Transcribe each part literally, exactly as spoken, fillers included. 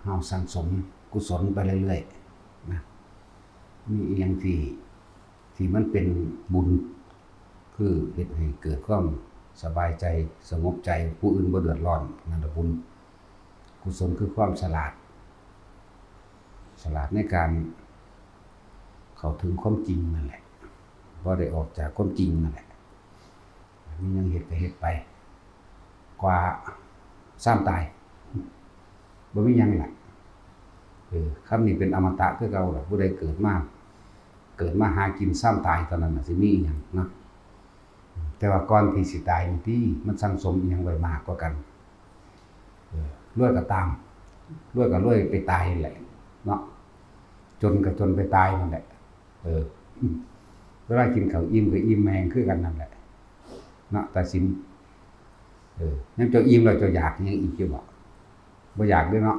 เฮาสั่งสมกุศลไปเรื่อยๆนะ มีอีหยังที่ ที่มันเป็นบุญ คือเฮ็ดให้เกิดความสบายใจ สงบใจ ผู้อื่นบ่เดือดร้อน นั่นละบุญ กุศลคือความฉลาด ฉลาดในการเข้าถึงความจริงนั่นแหละ บ่ได้ออกจากความจริงนั่นแหละ มีหยังเฮ็ดก็เฮ็ดไป กว่าซ้ำตาย บ่มีหยังล่ะ เออ คำนี้เป็นอมตะคือเก่าล่ะ ผู้ใดเกิดมา เกิดมาหากินซ้ำตายเท่านั้นน่ะ สิมีอีหยังเนาะ แต่ว่าก่อนที่สิตายนี่ติ มันสั่งสมอีหยังไว้มากกว่ากัน เออ รวยก็ตาม รวยก็รวยไปตายนั่นแหละ เนาะ จนก็จนไปตายนั่นแหละ เออ เวลากินข้าวอิ่มก็อิ่มแฮงคือกันนั่นแหละ เนาะ ตาสิน เออ ยามเจ้าอิ่มแล้วเจ้าอยากหยังอีกอยู่บ่ บ่อยากเด้อเนาะ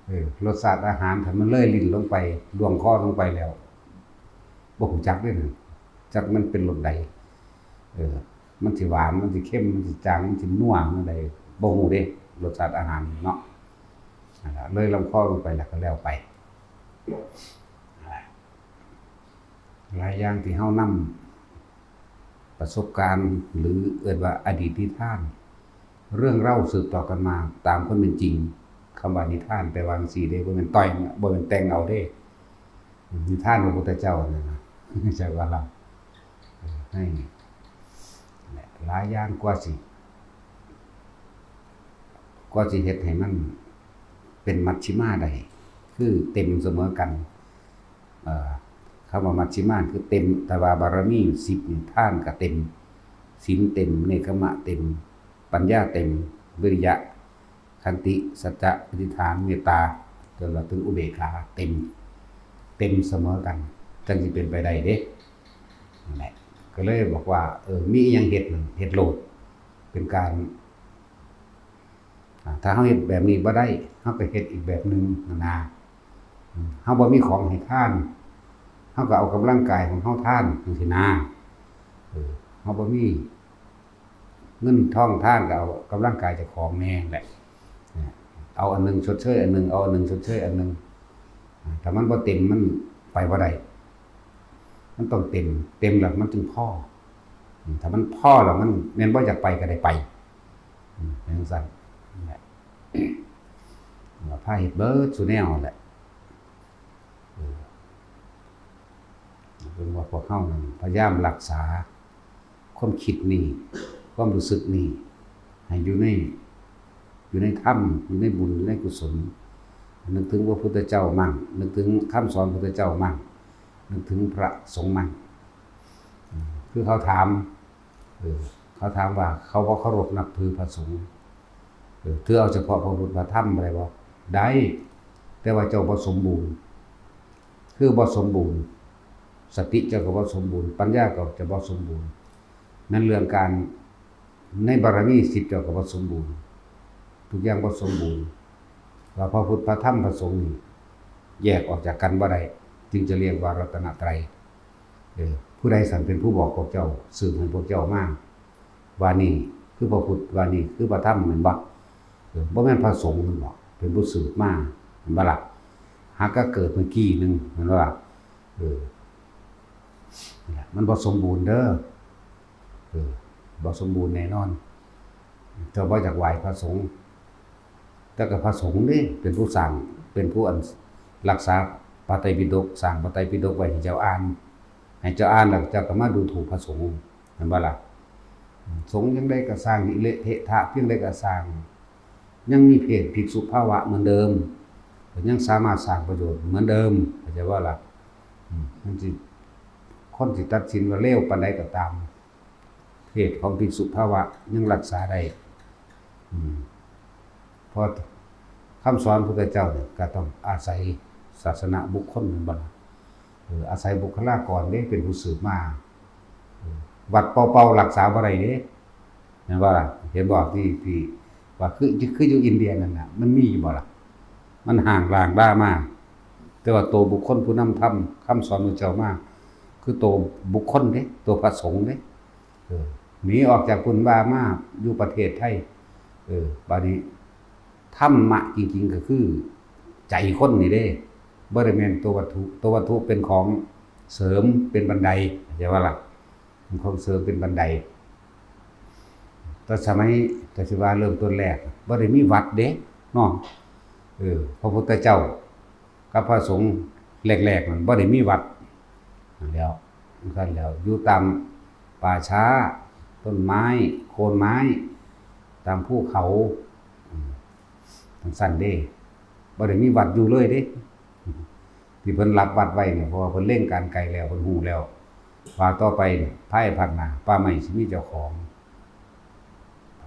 เออ รสชาติอาหารถ้ามันเลยลิ้นลงไป ล่วงคอลงไปแล้ว บ่ฮู้จักเด้อนั่น จักมันเป็นรสใด เออ มันสิหวาน มันสิเค็ม มันสิจาง มันสินัว มันใด บ่ฮู้เด้ รสชาติอาหารเนาะ นั่นล่ะ เลยลำคอลงไปแล้วก็แล้วไป หลายอย่างที่เฮานำประสบการณ์ หรือเอิ้นว่าอดีตนิทาน เรื่องเล่าสืบต่อกันมาตามความเป็นจริง คำว่านิทานแปลว่าจั่งซี้เด้ บ่แม่นแต่ง บ่แม่นแต่งเอาเด้ นิทานของพระพุทธเจ้านั่นนะ จักว่าล่ะ เออ ให้ หลายอย่างกว่าสิ กว่าสิเฮ็ดให้มันเป็นมัชฌิมาได้ คือเต็มเสมอกัน เอ่อ คำว่ามัชฌิมาคือเต็ม แต่ว่าบารมีสิบนี่ ทานก็เต็ม ศีลเต็ม เนกขัมมะเต็ม ปัญญาเต็ม วิริยะ ขันติ สัจจะ อธิษฐาน เมตตา จนว่าถึงอุเบกขา เต็ม เต็มเสมอกัน จั่งสิเป็นไปได้เด้ นั่นแหละ ก็เลยบอกว่า เออ มีอิหยังเฮ็ดนั่น เฮ็ดโลด เป็นการ อ่า ถ้าเฮาเฮ็ดแบบนี้บ่ได้ เฮาก็เฮ็ดอีกแบบหนึ่งนั่นนะ อืม เฮาบ่มีของให้ทาน เฮาก็เอากำลังกายของเฮาทานจั่งซี้นะ เออ เฮาบ่มีเงินทองทาน ก็เอากำลังกายเจ้าของแหน่แหละ เออ เอาอันหนึ่งชดเชยอันหนึ่ง เอาอันหนึ่งชดเชยอันหนึ่ง อ่า ถ้ามันบ่เต็มมันไปบ่ได้ มันต้องเต็ม เต็มแล้วมันจึงพอ อืม ถ้ามันพอแล้วมันแม่นบ่อยากไปก็ได้ไป อืม เป็นจั่งซั้น นั่นแหละ ว่าพาเฮ็ดเบิดซุแนวแหละ เออ เบิ่งว่าพวกเฮานั่นพยายามรักษาความคิดนี่ ความรู้สึกนี่ ให้อยู่ใน อยู่ในธรรม อยู่ในบุญ อยู่ในกุศล นึกถึงพระพุทธเจ้ามั่ง นึกถึงคำสอนพระพุทธเจ้ามั่ง นึกถึงพระสงฆ์มั่ง อืม คือเขาถาม เออ เขาถามว่าเขาบ่เคารพนับถือพระสงฆ์ เออ ถือเอาเฉพาะพระพุทธพระธรรมได้บ่ ได้ แต่ว่าเจ้าบ่สมบูรณ์ คือบ่สมบูรณ์ สติเจ้าก็บ่สมบูรณ์ ปัญญาก็จะบ่สมบูรณ์ นั้นเรื่องการ ในบารมีสิบเจ้าก็บ่สมบูรณ์ ทุกอย่างบ่สมบูรณ์ ว่าพระพุทธพระธรรมพระสงฆ์นี่แยกออกจากกันบ่ได้ จึงจะเรียกว่ารัตนตรัย เออ ผู้ใดสั่นเป็นผู้บอกพวกเจ้า สืบให้พวกเจ้ามา ว่านี่คือพระพุทธ ว่านี่คือพระธรรม แม่นบ่ เออ บ่แม่นพระสงฆ์แม่นบ่ เป็นผู้สืบมา แม่นบ่ล่ะ หากก็เกิดเมื่อกี้หนึ่ง แม่นบ่ล่ะ เออ นั่นแหละ มันบ่สมบูรณ์เด้อ เออ บ่สมบูรณ์แน่นอน เจ้าบ่อยากไหว้พระสงฆ์ แต่ก็พระสงฆ์เด้ เป็นผู้สร้าง เป็นผู้อันรักษาพระไตรปิฎก สร้างพระไตรปิฎกไว้ให้เจ้าอ่าน ให้เจ้าอ่านแล้วเจ้าก็มาดูถูกพระสงฆ์ แม่นบ่ล่ะ สงฆ์จั่งใดก็สร้าง อิเละเทะทะเพียงใดก็สร้าง ยังมีเพศภิกษุภาวะเหมือนเดิม ก็ยังสามารถสร้างประโยชน์เหมือนเดิม เข้าใจบ่ล่ะ อืม มันสิ คนสิตัดสินว่าเลวปานใดก็ตาม เพศของภิกษุภาวะยังรักษาได้ อืม เพราะคำสอนพุทธเจ้าเนี่ยก็ต้องอาศัยศาสนบุคคล แม่นบ่ล่ะ เออ อาศัยบุคลากรเด้เป็นผู้สืบมา เออ วัดเป่าๆรักษาบ่ได้เด้ แม่นบ่ล่ะ เห็นบ่ที่ ที่ว่าคือ คืออยู่อินเดียนั่นน่ะ มันมีอยู่บ่ล่ะ มันฮ้างล้างดามา แต่ว่าตัวบุคคลผู้นำธรรม คำสอนพระเจ้ามา คือตัวบุคคลเด้ ตัวพระสงฆ์เด้ เออ หนีออกจากพุ้นว่ามาอยู่ประเทศไทย เออ บัดนี้ ธรรมะจริงๆ ก็คือใจคนนี่เด้ บ่ได้แม่นตัววัตถุ ตัววัตถุเป็นของเสริม เป็นบันได เข้าใจบ่ล่ะ เป็นของเสริม เป็นบันได แต่สมัย ก็สิว่าเริ่มต้นแรก บ่ได้มีวัดเด้เนาะ เออ พระพุทธเจ้ากับพระสงฆ์แรกๆ มันบ่ได้มีวัด นั่นแหล้ว นั่นแหล้ว อยู่ตามป่าช้า ต้นไม้ โคนไม้ ตามภูเขา อืม จั่งซั้นเด้ บ่ได้มีวัดอยู่เลยเด้ ที่เพิ่นรับวัดไว้เนี่ย เพราะว่าเพิ่นเล็งการไกลแล้ว เพิ่นฮู้แล้ว ว่าต่อไปเนี่ย ภายภาคหน้า ป่าไม้สิมีเจ้าของ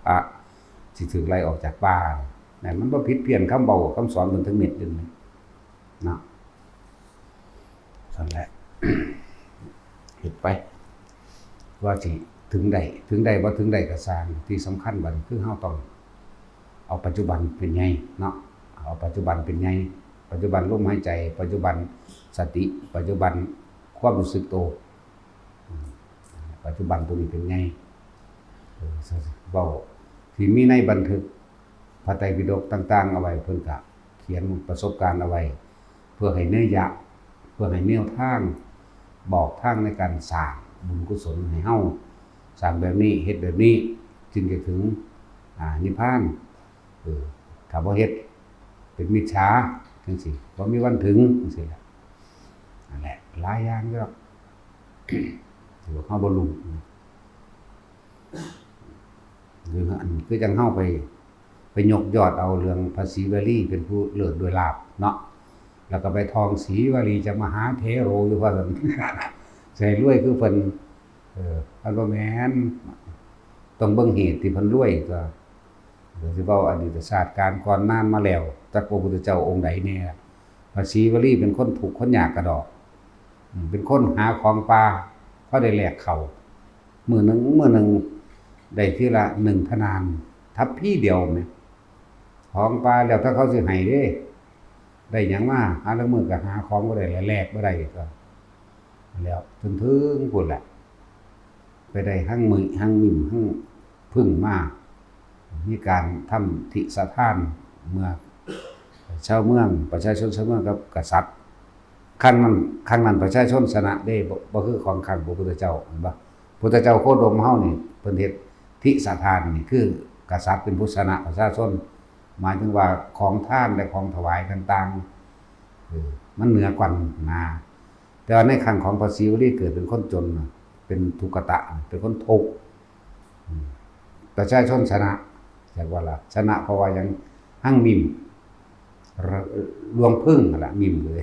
พระสิถูกไล่ออกจากป่า นั่นมันบ่ผิดเพี้ยนคำเว้าคำสอนเพิ่นจักเม็ดเด้ เนาะ นั่นแหละ เฮ็ดไป ว่าสิถึงใด ถึงใดบ่ถึงใดก็ซ่าง ที่สำคัญบัดนี้คือเฮาต้องเอาปัจจุบันเป็นใหญ่เนาะ เอาปัจจุบันเป็นใหญ่ ปัจจุบันลมหายใจ ปัจจุบันสติ ปัจจุบันความรู้สึกโต อืม ปัจจุบันตัวนี้เป็นใหญ่ เออ เว้าที่มีในบันทึกพระไตรปิฎกต่างๆ เอาไว้ เพิ่นก็เขียนประสบการณ์เอาไว้ เพื่อให้นัยยะ เพื่อให้แนวทาง บอกทางในการสร้างบุญกุศลให้เฮา สร้างแบบนี้ เฮ็ดแบบนี้ จึงจะถึง อ่า นิพพาน เออ ถ้าบ่เฮ็ด เป็นมิจฉา จั่งซี้ บ่มีวันถึง จั่งซี้แหละ นั่นแหละ หลายอย่างอยู่ดอก ที่พวกเฮาบ่รู้ หรืออัน คือจั่งเฮาไป ไปยกยอดเอาเรื่องพระศรีวลีเป็นผู้เลิศด้วยลาภเนาะ แล้วก็ไปท่อง "ศรีวลีจะมหาเถโร" อยู่ว่าซั่น สิให้รวยคือเพิ่น เออ มันบ่แม่น ต้องเบิ่งเหตุที่เพิ่นรวยตั๊ว เดี๋ยวสิเว้าอดีตชาติการก่อนนานมาแล้ว จักพระพุทธเจ้าองค์ใดแน่ พระศรีวลีเป็นคนทุกข์คนยากกระดอก อืม เป็นคนหาของป่า พอได้แลกข้าว มื้อหนึ่ง มื้อหนึ่งได้ทีละหนึ่งทนาน ทัพพีเดียวแหม ของป่าแล้วแต่เขาสิให้เด้ ได้หยังมา หาลางมื้อก็หาของบ่ได้ แลกบ่ได้ก็ แล้วจนถึงพู้นแหละ ไปได้หั่งมึ หั่งมิ่ม หั่งผึ้งมา มีการทำทิสทาน เมื่อชาวเมือง ประชาชนชาวเมืองกับกษัตริย์ ครั้งนั้น ครั้งนั้นประชาชนชนะเด้ บ่ บ่คือของครั้งพระพุทธเจ้า เห็นบ่ พุทธเจ้าโคดมเฮานี่ เพิ่นเฮ็ดทิสทานนี่ คือกษัตริย์เป็นผู้ชนะประชาชน หมายถึงว่าของทานและของถวายต่างๆ เออ มันเหนือกว่านะ แต่ว่าในครั้งของพระศรีวลีเกิดเป็นคนจนน่ะ เป็นทุกขตะ เป็นคนทุกข์ อืม ประชาชนชนะ จักว่าล่ะ ชนะเพราะว่าหยัง หั่งมิ่ม ร- รวงผึ้งนั่นล่ะ มิ่มเลย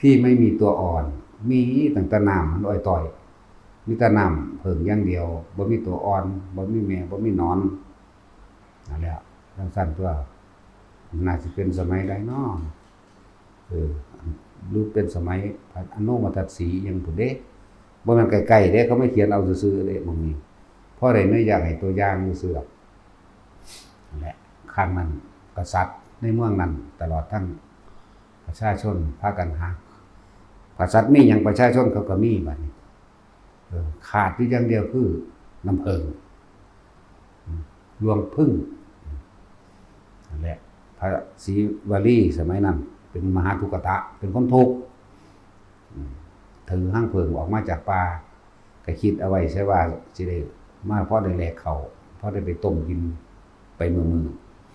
ที่ไม่มีตัวอ่อน มีตั้งแต่น้ำมันอ้อยต้อย มีแต่น้ำผึ้งอย่างเดียว บ่มีตัวอ่อน บ่มีแม่ บ่มีหนอน นั่นแหละ จั่งซั้นตั๊ว น่าสิเป็นสมัยใดน้อ เออ หรือเป็นสมัยพระอโนมทัศสีหยังพู้นเด้ บ่แม่นใกล้ๆเด้ เขามาเขียนเอาซื่อๆเด้ หม่องนี้ พอได้นัยยะให้ตัวอย่างซื่อๆดอก นั่นแหละ ครั้งนั้นกษัตริย์ในเมืองนั้น ตลอดทั้งประชาชนพากันหา กษัตริย์มีหยังประชาชนเขาก็มีบัดนี้ เออ ขาดอยู่อย่างเดียวคือน้ำผึ้ง อืม รวงผึ้ง นั่นแหละ พระศรีวลีสมัยนั้น เป็นมหาทุกขตะ เป็นคนทุกข์ อืม ถือหั่งผึ้งออกมาจากป่า ก็คิดเอาไว้ใช่ว่าสิได้มาพอได้แลกข้าว พอได้ไปต้มกินไปมื้อ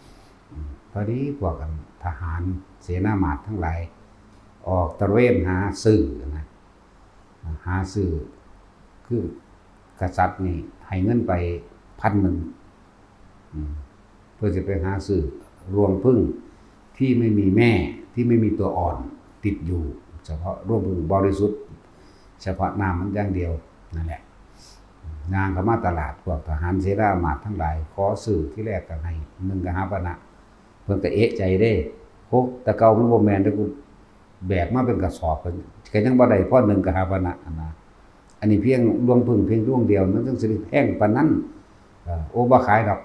ๆ อืม พอดีพวกกันทหารเสนามาตย์ทั้งหลาย ออกตระเวนหาซื้อนะ หาซื้อ คือกษัตริย์นี่ให้เงินไปพันหนึ่ง อืม เพื่อจะไปหาซื้อรวงผึ้งที่ไม่มีแม่ ที่ไม่มีตัวอ่อนติดอยู่ เฉพาะรวงผึ้งบริสุทธิ์ เฉพาะน้ำมันอย่างเดียว นั่นแหละ ย่างเข้ามาตลาด พวกทหารเสนามาตย์ทั้งหลาย ขอซื้อ ที่แรกก็ให้หนึ่งกหาปณะ เพิ่นก็เอะใจเด้ โอ้ แต่เก่ามันบ่แม่นเด้อ กูแบกมาเป็นกระสอบ ก็ ก็ยังบ่ได้พอหนึ่งกหาปณะหั้นนะ อันนี้เพียงรวงผึ้งเพียงรวงเดียว มันจั่งสิได้แพงปานนั้น เอ่อ โอ้ บ่ขายดอก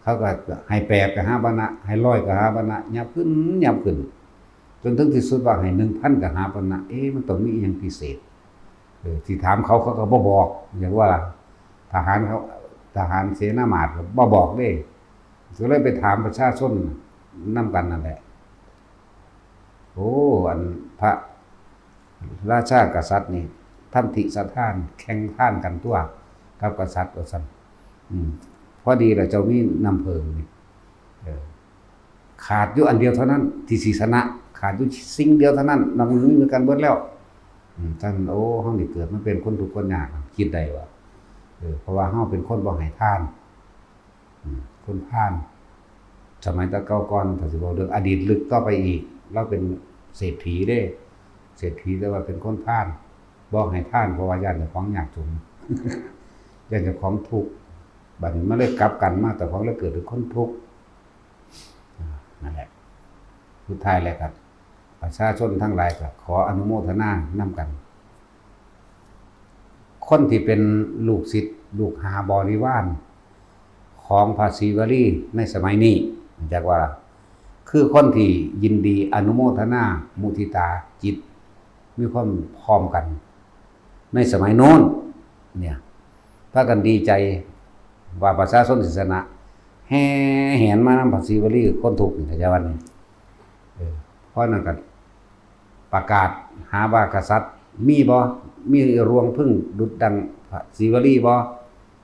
เขาก็ให้แปดกหาปณะ ให้ร้อยกหาปณะ ยับขึ้น ยับขึ้น จนถึงที่สุดว่าให้หนึ่งพันกหาปณะ เอ๊ะ มันต้องมีอิหยังพิเศษ เออ ที่ถามเขา เขาก็บ่บอก อย่างว่าทหารเขา ทหารเสนามาตย์ก็บ่บอกเด้ ก็เลยไปถามประชาชนนำกันนั่นแหละ โอ้ อันพระราชากษัตริย์นี่ทำทิสถานแข่งทานกันตัวกับกษัตริย์ว่าซั่น อืม พอดีล่ะเจ้ามีน้ำเพิ่งนี่ เออ ขาดอยู่อันเดียวเท่านั้นที่สิชนะ ขาดอยู่สิ่งเดียวเท่านั้น นอกนั้นมีคือกันเบิดแล้ว อืม ท่าน โอ้ เฮานี่เกิดมาเป็นคนทุกข์คนยาก คิดได้ว่า เออ เพราะว่าเฮาเป็นคนบ่ให้ทาน อืม คนพาล สมัยแต่เก่าก่อน ถ้าสิเว้าเรื่องอดีตลึกต่อไปอีก ลาวเป็นเศรษฐีเด้ เศรษฐีแต่ว่าเป็นคนพาล บ่ให้ทาน เพราะว่าย้านเจ้าของยากจน ย้านเจ้าของทุกข์ บัดนี้มันเลยกลับกันมา เจ้าของเลยเกิดเป็นคนทุกข์ อ่า นั่นแหละ สุดท้ายแล้วก็ประชาชนทั้งหลายก็ขออนุโมทนานำกัน คนที่เป็นลูกศิษย์ลูกหาบริวารของพระศรีวลีในสมัยนี้ จักว่า คือคนที่ยินดีอนุโมทนามุทิตาจิต มีความพร้อมกัน ในสมัยโน้น เนี่ย พากันดีใจว่าประชาชนสิชนะ แห่แหนมานำพระศรีวลีคนทุกข์นี่ เข้าใจว่านี่ เออ เพราะนั้นก็ประกาศหาว่ากษัตริย์มีบ่ มีรวงผึ้งดุจดังพระศรีวลีบ่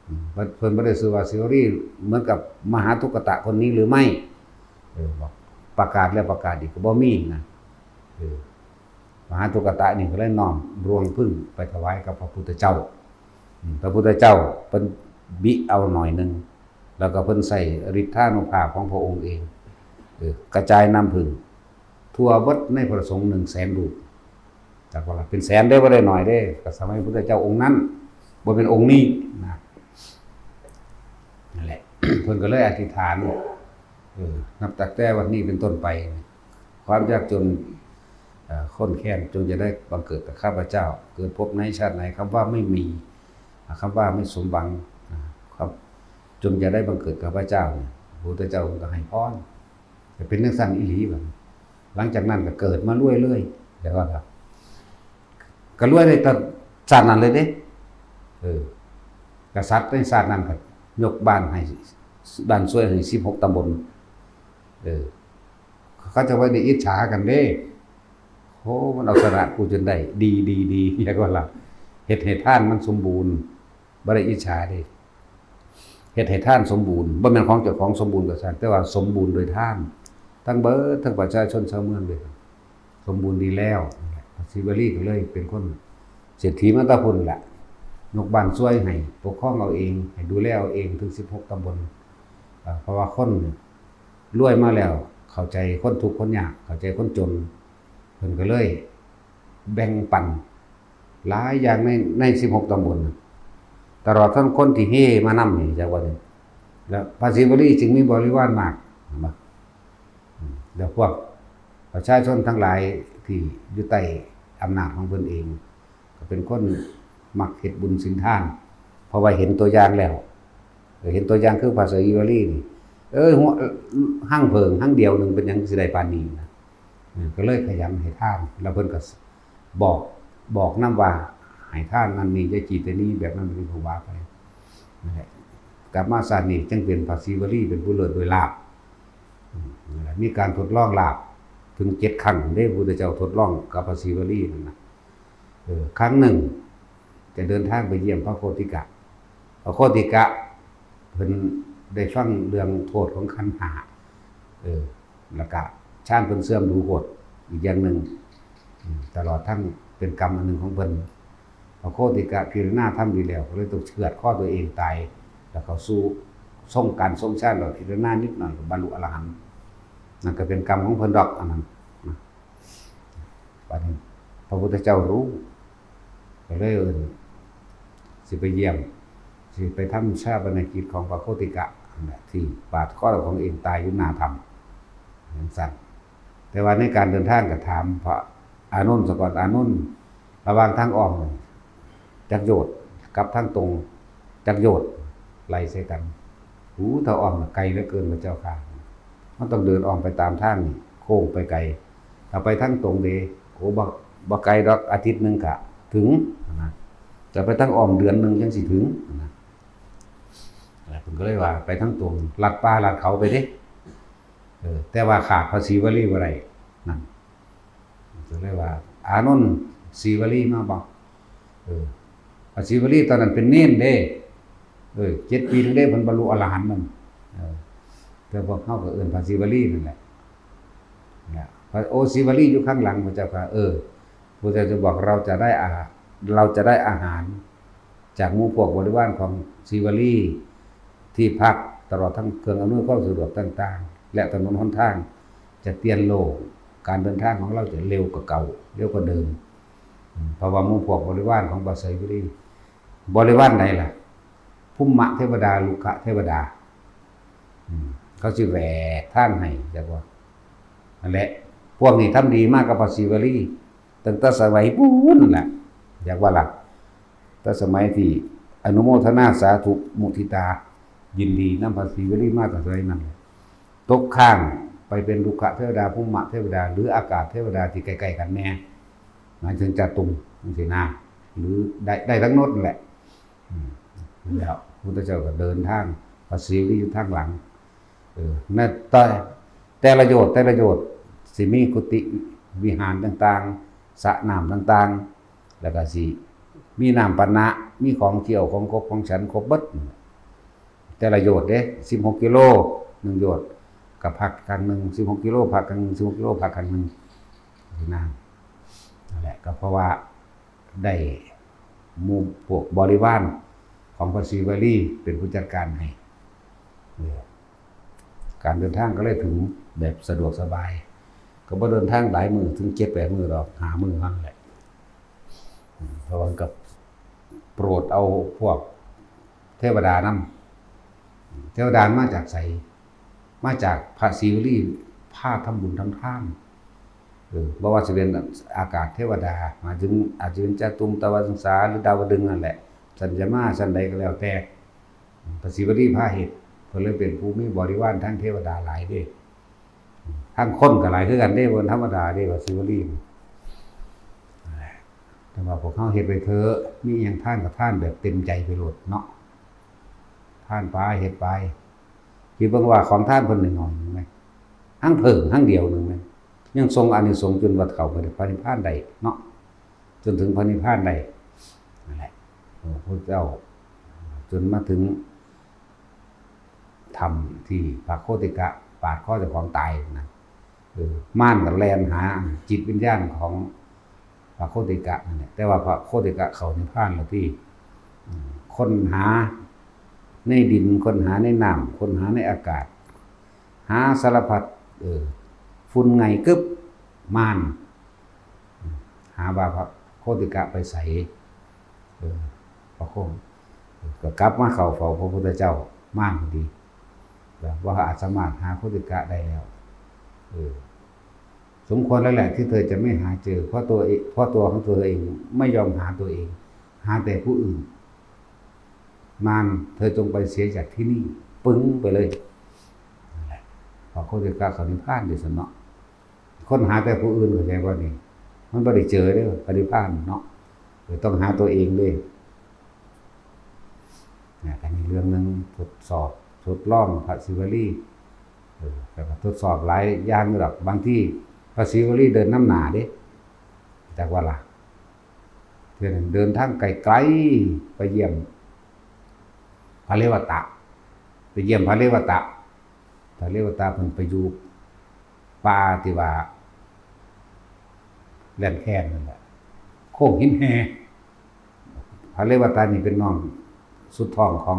อืม เพิ่น เพิ่นบ่ได้ชื่อว่าศรีวลี เหมือนกับมหาทุกขตะคนนี้หรือไม่ เออ บอกประกาศแล้วประกาศอีกก็บ่มีนะ เออ มหาทุกขตะนี่ก็เลยน้อมรวงผึ้งไปถวายกับพระพุทธเจ้า อืม พระพุทธเจ้าเพิ่นบิเอาหน่อยหนึ่ง แล้วก็เพิ่นใช้ฤทธานุภาพของพระองค์เอง เออ กระจายน้ำผึ้งทั่วเบิดในพระสงฆ์หนึ่งแสนรูป จักว่าล่ะ เป็นแสนเด้ บ่ได้น้อยเด้ ก็สมัยพระพุทธเจ้าองค์นั้น บ่เป็นองค์นี้นะ นั่นแหละ เพิ่นก็เลยอธิษฐาน เออ นับตั้งแต่วันนี้เป็นต้นไป ความยากจน เอ่อ ข้นแค้นจงอย่าได้บังเกิดกับข้าพเจ้า เกิดพบในชาติไหน คำว่าไม่มี อ่า คำว่าไม่สมหวัง อ่า ครับ จงอย่าได้บังเกิดกับข้าพเจ้า พระพุทธเจ้าก็ให้พร ก็เป็นจั่งซั้นอีหลีบัดนี้ หลังจากนั้นก็เกิดมารวยเลย แต่ว่าครับ ก็รวยได้แต่ชาตินั้นเลยเด้ เออ กษัตริย์ในชาตินั้นก็ยกบ้านให้ บ้านช่วยให้สิบหกตำบล เออ เขาเจ้าว่าได้อิจฉากันเด้ โอ้ มันเอาชนะกูจนได้ ดี ดี ดี เรียกว่าล่ะ เฮ็ดให้ทานมันสมบูรณ์ บ่ได้อิจฉาเด้ เฮ็ดให้ทานสมบูรณ์ บ่แม่นของเจ้าของสมบูรณ์ก็ซ่าง แต่ว่าสมบูรณ์โดยทาน ทั้งเบิด ทั้งประชาชนชาวเมืองเลย สมบูรณ์ดีแล้ว พระศรีวลีก็เลยเป็นคนเศรษฐีมาแต่พุ้นแหละ ยกบ้านช่วยให้ปกครองเอาเอง ให้ดูแลเอาเองถึงสิบหกตำบล เอ่อ เพราะว่าคนรวยมาแล้ว เข้าใจคนทุกข์คนยาก เข้าใจคนจน เพิ่นก็เลยแบ่งปันหลายอย่างใน ในสิบหกตำบลน่ะ ตลอดทั้งคนที่เฮมานำนี่ จักว่านี่ แล้วพระศรีวลีจึงมีบริวารมาก เห็นบ่ อืม แล้วพวกประชาชนทั้งหลายที่อยู่ใต้อำนาจของเพิ่นเอง ก็เป็นคนมักเฮ็ดบุญศีลทาน เพราะว่าเห็นตัวอย่างแล้ว เออ เห็นตัวอย่างคือพระศรีวลีนี่ เอ้ย หัว หั้งเผิงหั้งเดียวหนึ่งเป็นหยังสิได้ปานนี้นะ เออ ก็เลยขยันให้ทาน แล้วเพิ่นก็บอก บอกนำว่าให้ทานนั่นนี่ อย่าขี้ตะหนีแบบนั้นแบบนี้ ก็ว่าไป นั่นแหละ กลับมาชาตินี้จึงเป็นพระศรีวลี เป็นผู้เลิศด้วยลาภ อืม นั่นแหละ มีการทดลองลาภถึงเจ็ดครั้งเด้ พระพุทธเจ้าทดลองกับพระศรีวลีนั่นนะ เออ ครั้งหนึ่งจะเดินทางไปเยี่ยมพระโคติกะ พระโคติกะเพิ่นได้ฟังเรื่องโทษของขันธ์ห้า เออ แล้วก็ฌานเพิ่นเสื่อมดูโพดอีกอย่างหนึ่ง อืม ตลอดทั้งเป็นกรรมอันหนึ่งของเพิ่น พระโคติกะพิจารณาธรรมดีแล้ว ก็เลยต้องเฉือดคอตัวเองตาย แล้วเข้าสู่ทรงการทรงฌาน แล้วพิจารณานิดหน่อยก็บรรลุอรหันต์ นั่นก็เป็นกรรมของเพิ่นดอกอันนั้นนะ บัดนี้พระพุทธเจ้ารู้ ก็เลยเอิ้นสิไปเยี่ยม สิไปทำฌาปนกิจของพระโคติกะนั่นแหละ ที่ปาดคอของเองตายอยู่หน้าถ้ำ จั่งซั้น แต่ว่าในการเดินทางก็ถามพระอานนท์ซะก่อน อานนท์ ระหว่างทางอ้อมจักโยชน์กับทางตรงจักโยชน์ ไล่ใส่กัน หู ถ้าอ้อมน่ะไกลเหลือเกินพระเจ้าข้า มันต้องเดินอ้อมไปตามทางนี่ โค้งไปไกล ถ้าไปทางตรงเด้ โอ้ บ่ บ่ไกลดอก อาทิตย์หนึ่งกะถึงนะ แต่ไปทางอ้อมเดือนหนึ่งจั่งสิถึงนะ แล้ว เพิ่นก็เลยว่าไปทางตรง ลัดป่าลัดเขาไปเด้ เออ แต่ว่าขาดพระศรีวลีบ่ได้ นั่น ก็เลยว่า อานนท์ ศรีวลีมาบ่ เออ พระศรีวลีตอนนั้นเป็นเณรเด้ เออ เจ็ดปีนึงเด้ เพิ่นบรรลุอรหันต์นั่น เออ แต่พวกเฮาก็เอิ้นพระศรีวลีนั่นแหละ เนี่ย พระ โอ ศรีวลีอยู่ข้างหลัง พระเจ้าค่ะ เออ พระเจ้าจะบอก เราจะได้อาหาร เราจะได้อาหาร จากหมู่พวกบริวารของศรีวลี ที่พัก ตลอดทั้งเครื่องอำนวยความสะดวกต่างๆ และถนนหนทาง จะเปลี่ยนโลก การเดินทางของเราจะเร็วกว่าเก่า เร็วกว่าเดิม อืม เพราะว่าหมู่พวกบริวารของพระศรีวลี บริวารใดล่ะ ภูมิเทวดา รุกขเทวดา อืม เขาสิแหวกทางให้ จักว่า นั่นแหละ พวกนี้ทำดีมากกับพระศรีวลี ตั้งแต่สมัยปู้นแหละ อยากว่าล่ะ แต่สมัยที่อนุโมทนาสาธุมุทิตา ยินดีนำพระศรีวลีมาตั้งแต่สมัยนั้นเลย ตกค้างไปเป็นรุกขเทวดา ภูมิเทวดา หรืออากาศเทวดาที่ใกล้ๆกันแน่ หมายถึงจตุมจังซี้นะ หรือได้ ได้ทั้งหมดนั่นแหละ อืม แล้วพุทธเจ้าก็เดินทาง พระศรีวลีอยู่ทางหลัง เออ ในแต่ แต่ละโยชน์ แต่ละโยชน์ สิมีกุฏิวิหารต่างๆ สระน้ำต่างๆ แล้วก็สิมีน้ำปานะ มีของเคี้ยวของขบของฉันครบเบิด แต่ละโยชน์เด้ สิบหกกิโล หนึ่งโยชน์ ก็พักครั้งหนึ่ง สิบหกกิโล พักครั้งหนึ่ง สิบหกกิโล พักครั้งหนึ่ง นะ นั่นแหละ ก็เพราะว่าได้หมู่พวกบริวารของพระศรีวลีเป็นผู้จัดการให้ เออ การเดินทางก็เลยถึงแบบสะดวกสบาย ก็บ่เดินทางหลายมื้อ ถึงเจ็ดแปดมื้อดอก ห้ามื้อเท่านั้นแหละ อืม เพราะว่ากับโปรดเอาพวกเทวดานำ เทวดามาจากไส มาจากพระศรีวลี พาทำบุญทำทาน เออ บ่ว่าสิเป็นอากาศเทวดา หมายถึงอาจจะเป็นจตุมตวาสังสา หรือดาวดึงส์นั่นแหละ สันจะมาสันใดก็แล้วแต่ พระศรีวลีพาเฮ็ด เพิ่นเลยเป็นผู้มีบริวารทั้งเทวดาหลายเด้ ทั้งคนก็หลายคือกันเด้ บ่ธรรมดาเด้ พระศรีวลี แต่ว่าพวกเฮาเฮ็ดไปเถอะ มีอิหยังทานก็ทานแบบเต็มใจไปโลดเนาะ ทานไป เฮ็ดไป คิดเบิ่งว่าของทานเพิ่นน้อยๆหนึ่งไหม ทั้งเพิ่งทั้งเดียวหนึ่งไหม ยังทรงอานิสงส์จนว่าเข้าไปพระนิพพานได้เนาะ จนถึงพระนิพพานได้ นั่นแหละ เออ พระเจ้า จนมาถึงถ้ำที่พระโคติกะปาดคอเจ้าของตายนะ เออ มารก็แล่นหาจิตวิญญาณของพระโคติกะนั่นแหละ แต่ว่าพระโคติกะเข้านิพพานแล้วที่ อืม ค้นหาในดิน ค้นหาในน้ำ ค้นหาในอากาศ หาสารพัด เออ ฝุ่นไงกึบ มาร หาว่าพระโคติกะไปไส เออ พระโค ก็กลับมาเข้าเฝ้าพระพุทธเจ้า มารพอดี แล้วว่าอาจสามารถหาโคติกะได้แล้ว เออ สมควรแล้วแหละที่เธอจะไม่หาเจอ เพราะตัวเอง เพราะตัวของเธอเองไม่ยอมหาตัวเอง หาแต่ผู้อื่น มาร เธอจงไปเสียจากที่นี่ ปึ้งไปเลย นั่นแหละ พระโคติกะเข้านิพพานอยู่ซั่นเนาะ ค้นหาแต่ผู้อื่น เข้าใจบ่นี่ มันบ่ได้เจอเด้อ พระนิพพานเนาะ เออ ต้องหาตัวเองเด้ นะ อันนี้เรื่องหนึ่ง ทดสอบ ทดลองพระศิวลี เออ แต่ก็ทดสอบหลายอย่างอยู่ดอก บางทีพระศิวลีเดินนำหน้าเด้ จักว่าล่ะ เทื่อหนึ่งเดินทางไกลๆ ไปเยี่ยมพระเรวตะ ไปเยี่ยมพระเรวตะ พระเรวตะเพิ่นไปอยู่ป่าที่ว่าแล่นแคนนั่นแหละ โค้งหินแห่ พระเรวตะนี่เป็นน้องสุดท้องของ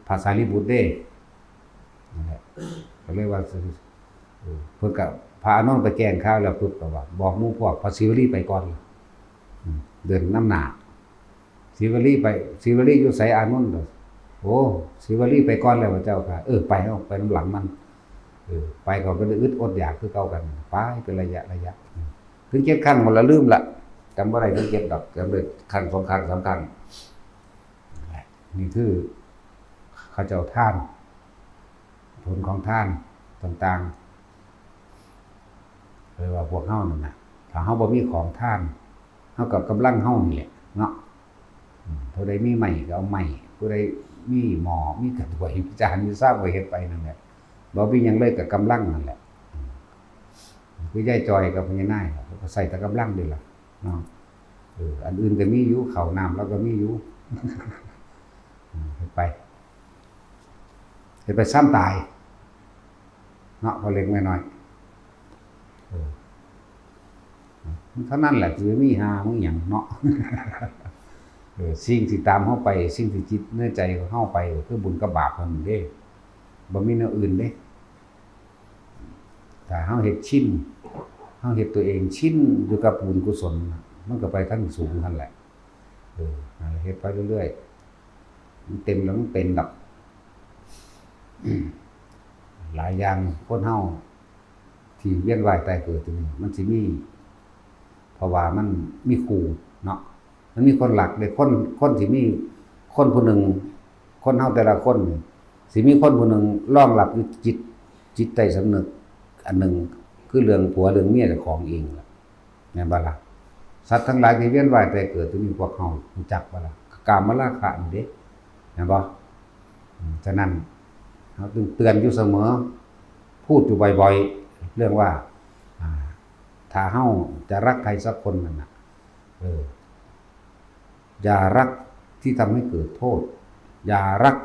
พระสารีบุตรเด้ นั่นแหละ ก็เลยว่า เออ เพิ่นก็ พระอานนท์ไปแจ้งข่าวแล้วปุ๊บก็ว่า บอกหมู่พวกพระศิวลีไปก่อน อืม เดินนำหน้า ศิวลีไป ศิวลีอยู่ไสอานนท์ โอ้ ศิวลีไปก่อนแล้วพระเจ้าค่ะ เออ ไป เฮาไปนำหลังมัน เออ ไปเขาก็ได้อึดอดอยากคือเก่ากัน ไปเป็นระยะระยะ อืม ถึงเจ็ดครั้งหมดละลืมละ จำบ่ได้ถึงเจ็ดดอก จำได้ครั้งสองครั้งสามครั้ง นี่คือเขาเจ้าทาน ผลของทานต่างๆ เลยว่าพวกเฮานั่นน่ะ ถ้าเฮาบ่มีของทาน เฮากับกำลังเฮานี่แหละเนาะ อืม ผู้ใดมีไม้ก็เอาไม้ ผู้ใด มีหม้อ มีกระถ้วย มีจาน มีชาม ก็เฮ็ดไปนั่นแหละ บ่มีหยังเลย ก็กำลังนั่นแหละ อืม คือยายจอยกับพ่อใหญ่นาย เขาก็ใช้แต่กำลังเด้ล่ะเนาะ เออ อันอื่นก็มีอยู่ ข้าวน้ำลาวก็มีอยู่ อืม เฮ็ดไป เฮ็ดไปซ่ำตาย เนาะ พ่อเล็กแม่น้อย เออ มันเท่านั้นแหละ สิมีห่ามึงหยังเนาะ เออ สิ่งที่ตามเฮาไป สิ่งที่จิตในใจของเฮาไป ก็คือบุญกับบาปเท่านั้นเด้ บ่มีแนวอื่นเด้ ถ้าเฮาเฮ็ดชิน เฮาเฮ็ดตัวเองชินอยู่กับบุญกุศลน่ะ มันก็ไปขั้นสูงหั่นแหละ เออ นั่นแหละ เฮ็ดไปเรื่อยๆ มันเต็มแล้วมันเป็นดอก หลายอย่างคนเฮาที่เวียนว่ายตายเกิดอยู่นี่ มันสิมี เพราะว่ามันมีคู่เนาะ มันมีคนรักเด้ คน คนที่มี คนผู้หนึ่ง คนเฮาแต่ละคนนี่ สิมีคนผู้หนึ่งรองรับอยู่จิต จิตใต้สำนึกอันหนึ่ง คือเรื่องผัวเรื่องเมียเจ้าของเองล่ะ แม่นบ่ล่ะ สัตว์ทั้งหลายที่เวียนว่ายตายเกิดอยู่นี่ พวกเฮารู้จักบ่ล่ะ กามราคะนี่เด้ แม่นบ่ อืม ฉะนั้น เฮาจึงเตือนอยู่เสมอ พูดอยู่บ่อยๆ เรื่องว่า อ่า ถ้าเฮาจะรักใครสักคนนั่นน่ะ เออ อย่ารักที่ทำให้เกิดโทษ อย่ารัก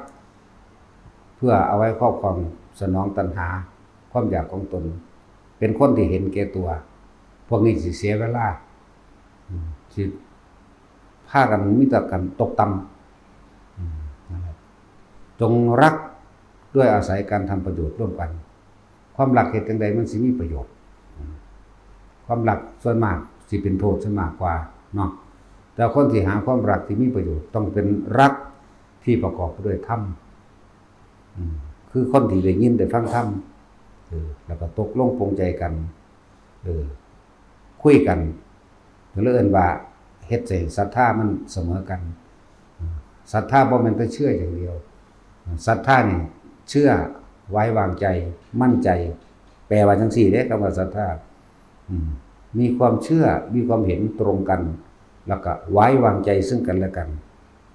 เพื่อเอาไว้ครอบครองสนองตัณหา ความอยากของตน เป็นคนที่เห็นแก่ตัว พวกนี้สิเสียเวลา อืม สิพากันมีแต่กันตกต่ำ อืม นั่นแหละ จงรักด้วยอาศัยการทำประโยชน์ร่วมกัน ความรักเฮ็ดจั่งใดมันสิมีประโยชน์ อืม ความรักส่วนมากสิเป็นโทษซะมากกว่าเนาะ แต่คนที่หาความรักที่มีประโยชน์ ต้องเป็นรักที่ประกอบไปด้วยธรรม อืม คือคนที่ได้ยินได้ฟังธรรม เออ แล้วก็ตกลงปลงใจกัน เออ คุยกัน ก็เลยเอิ้นว่าเฮ็ดให้ศรัทธามันเสมอกัน ศรัทธาบ่แม่นแต่เชื่ออย่างเดียว ศรัทธานี่เชื่อ ไว้วางใจ มั่นใจ แปลว่าจั่งซี้เด้ คำว่าศรัทธา อืม มีความเชื่อ มีความเห็นตรงกัน แล้วก็ไว้วางใจซึ่งกันและกัน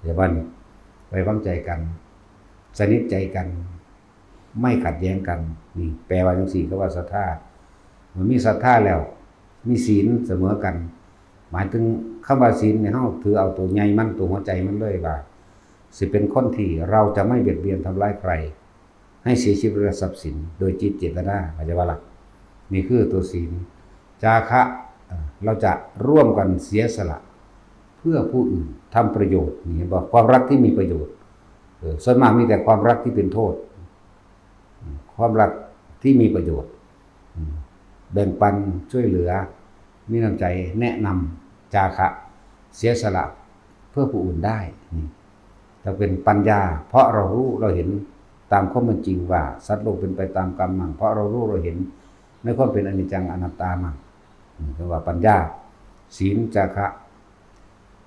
เดี๋ยวว่านี่ ไว้วางใจกัน สนิทใจกัน ไม่ขัดแย้งกัน นี่แปลว่าจั่งซี้ คำว่าศรัทธา เมื่อมีศรัทธาแล้ว มีศีลเสมอกัน หมายถึงคำว่าศีลนี่ เฮาถือเอาตัวใหญ่มัน ตัวหัวใจมันเลยว่า สิเป็นคนที่เราจะไม่เบียดเบียนทำร้ายใคร ให้เสียชีวิตและทรัพย์สิน โดยจิตเจตนา เข้าใจบ่ล่ะ นี่คือตัวศีล จาคะ เอ่อ เราจะร่วมกันเสียสละ เพื่อผู้อื่น ทำประโยชน์ นี่เห็นบ่ ความรักที่มีประโยชน์ เออ ส่วนมากมีแต่ความรักที่เป็นโทษ ความรักที่มีประโยชน์ อืม แบ่งปันช่วยเหลือ มีน้ำใจแนะนำ จาคะ เสียสละเพื่อผู้อื่นได้ นี่ จะเป็นปัญญา เพราะเรารู้เราเห็นตามความเป็นจริงว่าสัตว์โลกเป็นไปตามกรรมมั่ง เพราะเรารู้เราเห็นในความเป็นอนิจจังอนัตตามั่ง อืม เรียกว่าปัญญา ศีล จาคะ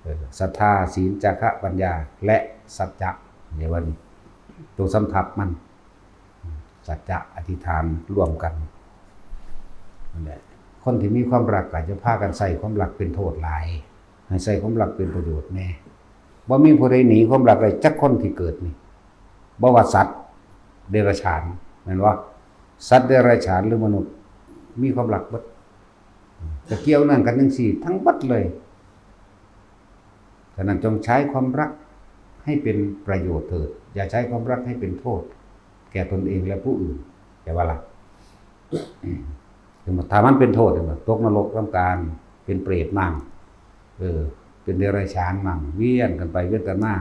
เออ ศรัทธา ศีล จาคะ ปัญญา และสัจจะ เดี๋ยววันนี้ ตัวสำทับมัน สัจจะอธิษฐานร่วมกัน นั่นแหละ คนที่มีความรักก็จะพากันใส่ความรักเป็นโทษหลาย ให้ใส่ความรักเป็นประโยชน์แน่ บ่มีผู้ใดหนีความรักได้จักคนที่เกิดนี่ บ่ว่าสัตว์เดรัจฉาน แม่นบ่ สัตว์เดรัจฉานหรือมนุษย์ มีความรักเบิด จะเกี่ยวเนื่องกันจั่งซี้ทั้งเบิดเลย ฉะนั้นจงใช้ความรักให้เป็นประโยชน์เถิด อย่าใช้ความรักให้เป็นโทษ แก่ตนเองและผู้อื่น เข้าใจบ่ล่ะ ถ้ามันเป็นโทษ ตกนรกทำการ เป็นเปรตมั่ง เออ เป็นเดรัจฉานมั่ง เวียนกันไปเวียนกันมา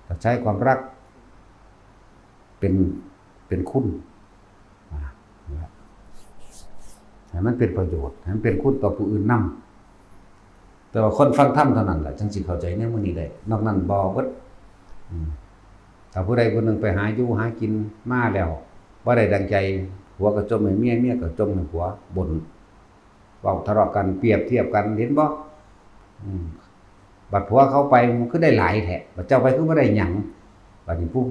ถ้าใช้ความรัก เป็น เป็นคุณ อ่า ให้มันเป็นประโยชน์ ให้มันเป็นคุณต่อผู้อื่นนำ แต่ว่าคนฟังธรรมเท่านั้นแหละ จั่งสิเข้าใจในมื้อนี้ได้ นอกนั้นบ่เบิด อืม ถ้าผู้ใดผู้หนึ่งไปหาอยู่หากินมาแล้ว บ่ได้ดังใจ ผัวก็จ่มให้เมีย เมียก็จ่มให้ผัว บ่น เว้าทะเลาะกัน เปรียบเทียบกัน เห็นบ่ อืม บัดผัวเขาไปมันคือได้หลายแท้ บัดเจ้าไปคือบ่ได้หยัง บัดนี้ผู้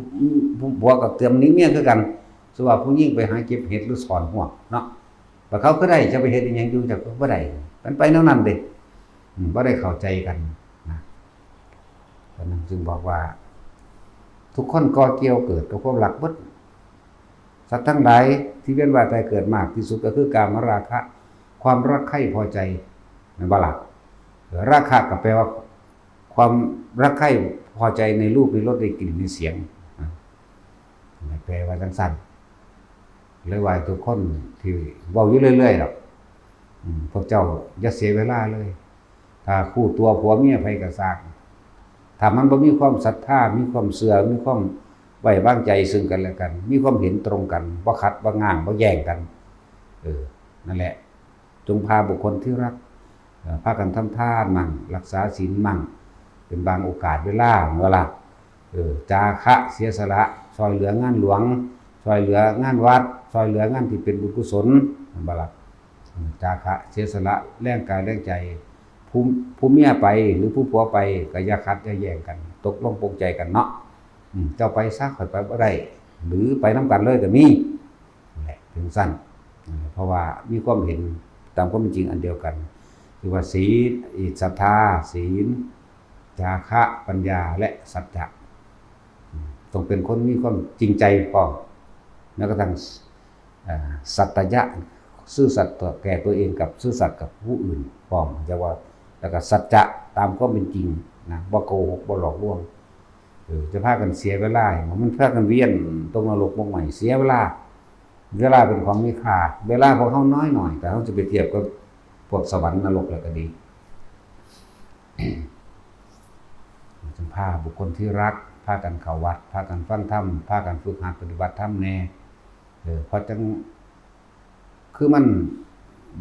ผู้ผัวก็เตรียมหนีเมียคือกัน สมมุติว่าผู้หญิงไปหาเก็บเห็ดหรือสอนหวกเนาะ บัดเขาคือได้ เจ้าไปเฮ็ดอีหยังอยู่ เจ้าก็บ่ได้ มันไปแนวนั้นเด้ อืม บ่ได้เข้าใจกันนะ ฉะนั้นจึงบอกว่า ทุกคนก่อเกี่ยวเกิดกับความรักเบิด สัตว์ทั้งหลายที่เวียนว่ายตายเกิดมากที่สุดก็คือกามราคะ ความรักใคร่พอใจ แม่นบ่ล่ะ ราคะก็แปลว่า ความรักใคร่พอใจในรูปในรสในกลิ่นในเสียง แปลว่าจังซั่น เลยว่าทุกคนที่เว้าอยู่เรื่อยๆดอก อืม พวกเจ้าอย่าเสียเวลาเลย ถ้าคู่ตัวผัวเมียไผก็ซ่าง ถ้ามันบ่มีความศรัทธา มีความเชื่อ มีความไว้วางใจซึ่งกันและกัน มีความเห็นตรงกัน บ่ขัด บ่ง้าง บ่แย้งกัน เออ นั่นแหละ จงพาบุคคลที่รัก เอ่อ พากันทำทานมั่ง รักษาศีลมั่ง เป็นบางโอกาสเวลา เวลา เออ จาคะ เสียสละ ช่วยเหลืองานหลวง ช่วยเหลืองานวัด ช่วยเหลืองานที่เป็นบุญกุศล แม่นบ่ล่ะ อืม จาคะ เสียสละ แรงกายแรงใจ ผู้ ผู้เมียไป หรือผู้ผัวไป ก็อย่าขัดอย่าแย้งกัน ตกลงปลงใจกันเนาะ อืม เจ้าไปซะ ข้อยไปบ่ได้ หรือไปนำกันเลยก็มี นั่นแหละ ถึงสั้น เพราะว่ามีความเห็นตามความเป็นจริงอันเดียวกัน คือว่าศีล อิ ศรัทธา ศีล จาคะ ปัญญา และสัจจะ อืม ต้องเป็นคนมีความจริงใจพร้อม แล้วก็ทั้ง เอ่อ สัตยะ ซื่อสัตย์ต่อแก่ตัวเองกับซื่อสัตย์กับผู้อื่นพร้อม จะว่า แล้วก็สัจจะตามความเป็นจริงนะ บ่โกหก บ่หลอกลวง เออ จะพากันเสียเวลา มันพากันเวียนตกนรกหมกไหม้ เสียเวลา เวลาเป็นของมีค่า เวลาของเฮาน้อยหน่อย แต่เฮาจะไปเทียบกับพวกสวรรค์นรกแล้วก็ดี จงพาบุคคลที่รัก พากันเข้าวัด พากันฟังธรรม พากันฝึกหัดปฏิบัติธรรมแน่ เออ เพราะจัง คือมัน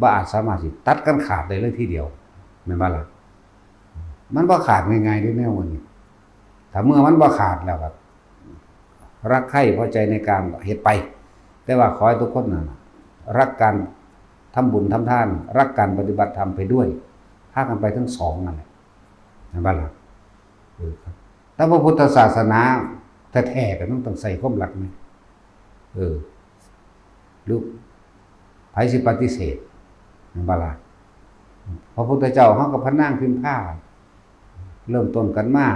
บ่อาจสามารถสิตัดกันขาดได้เลยทีเดียว แม่นบ่ล่ะ มันบ่ขาดง่ายๆเด้แนวนี้ ถ้าเมื่อมันบ่ขาดแล้วก็รักใคร่พอใจในกามก็เฮ็ดไป แต่ว่าขอให้ทุกคนน่ะ รักการทำบุญทำทาน รักการปฏิบัติธรรมไปด้วย พากันไปทั้งสองนั่นแหละ แม่นบ่ล่ะ เออ ครับ แต่พระพุทธศาสนาแท้ๆก็มันต้องใส่ความรักนะ เออ หรือไผสิปฏิเสธ แม่นบ่ล่ะ พระพุทธเจ้าเฮากับพระนางพิมพา เริ่มต้นกันมา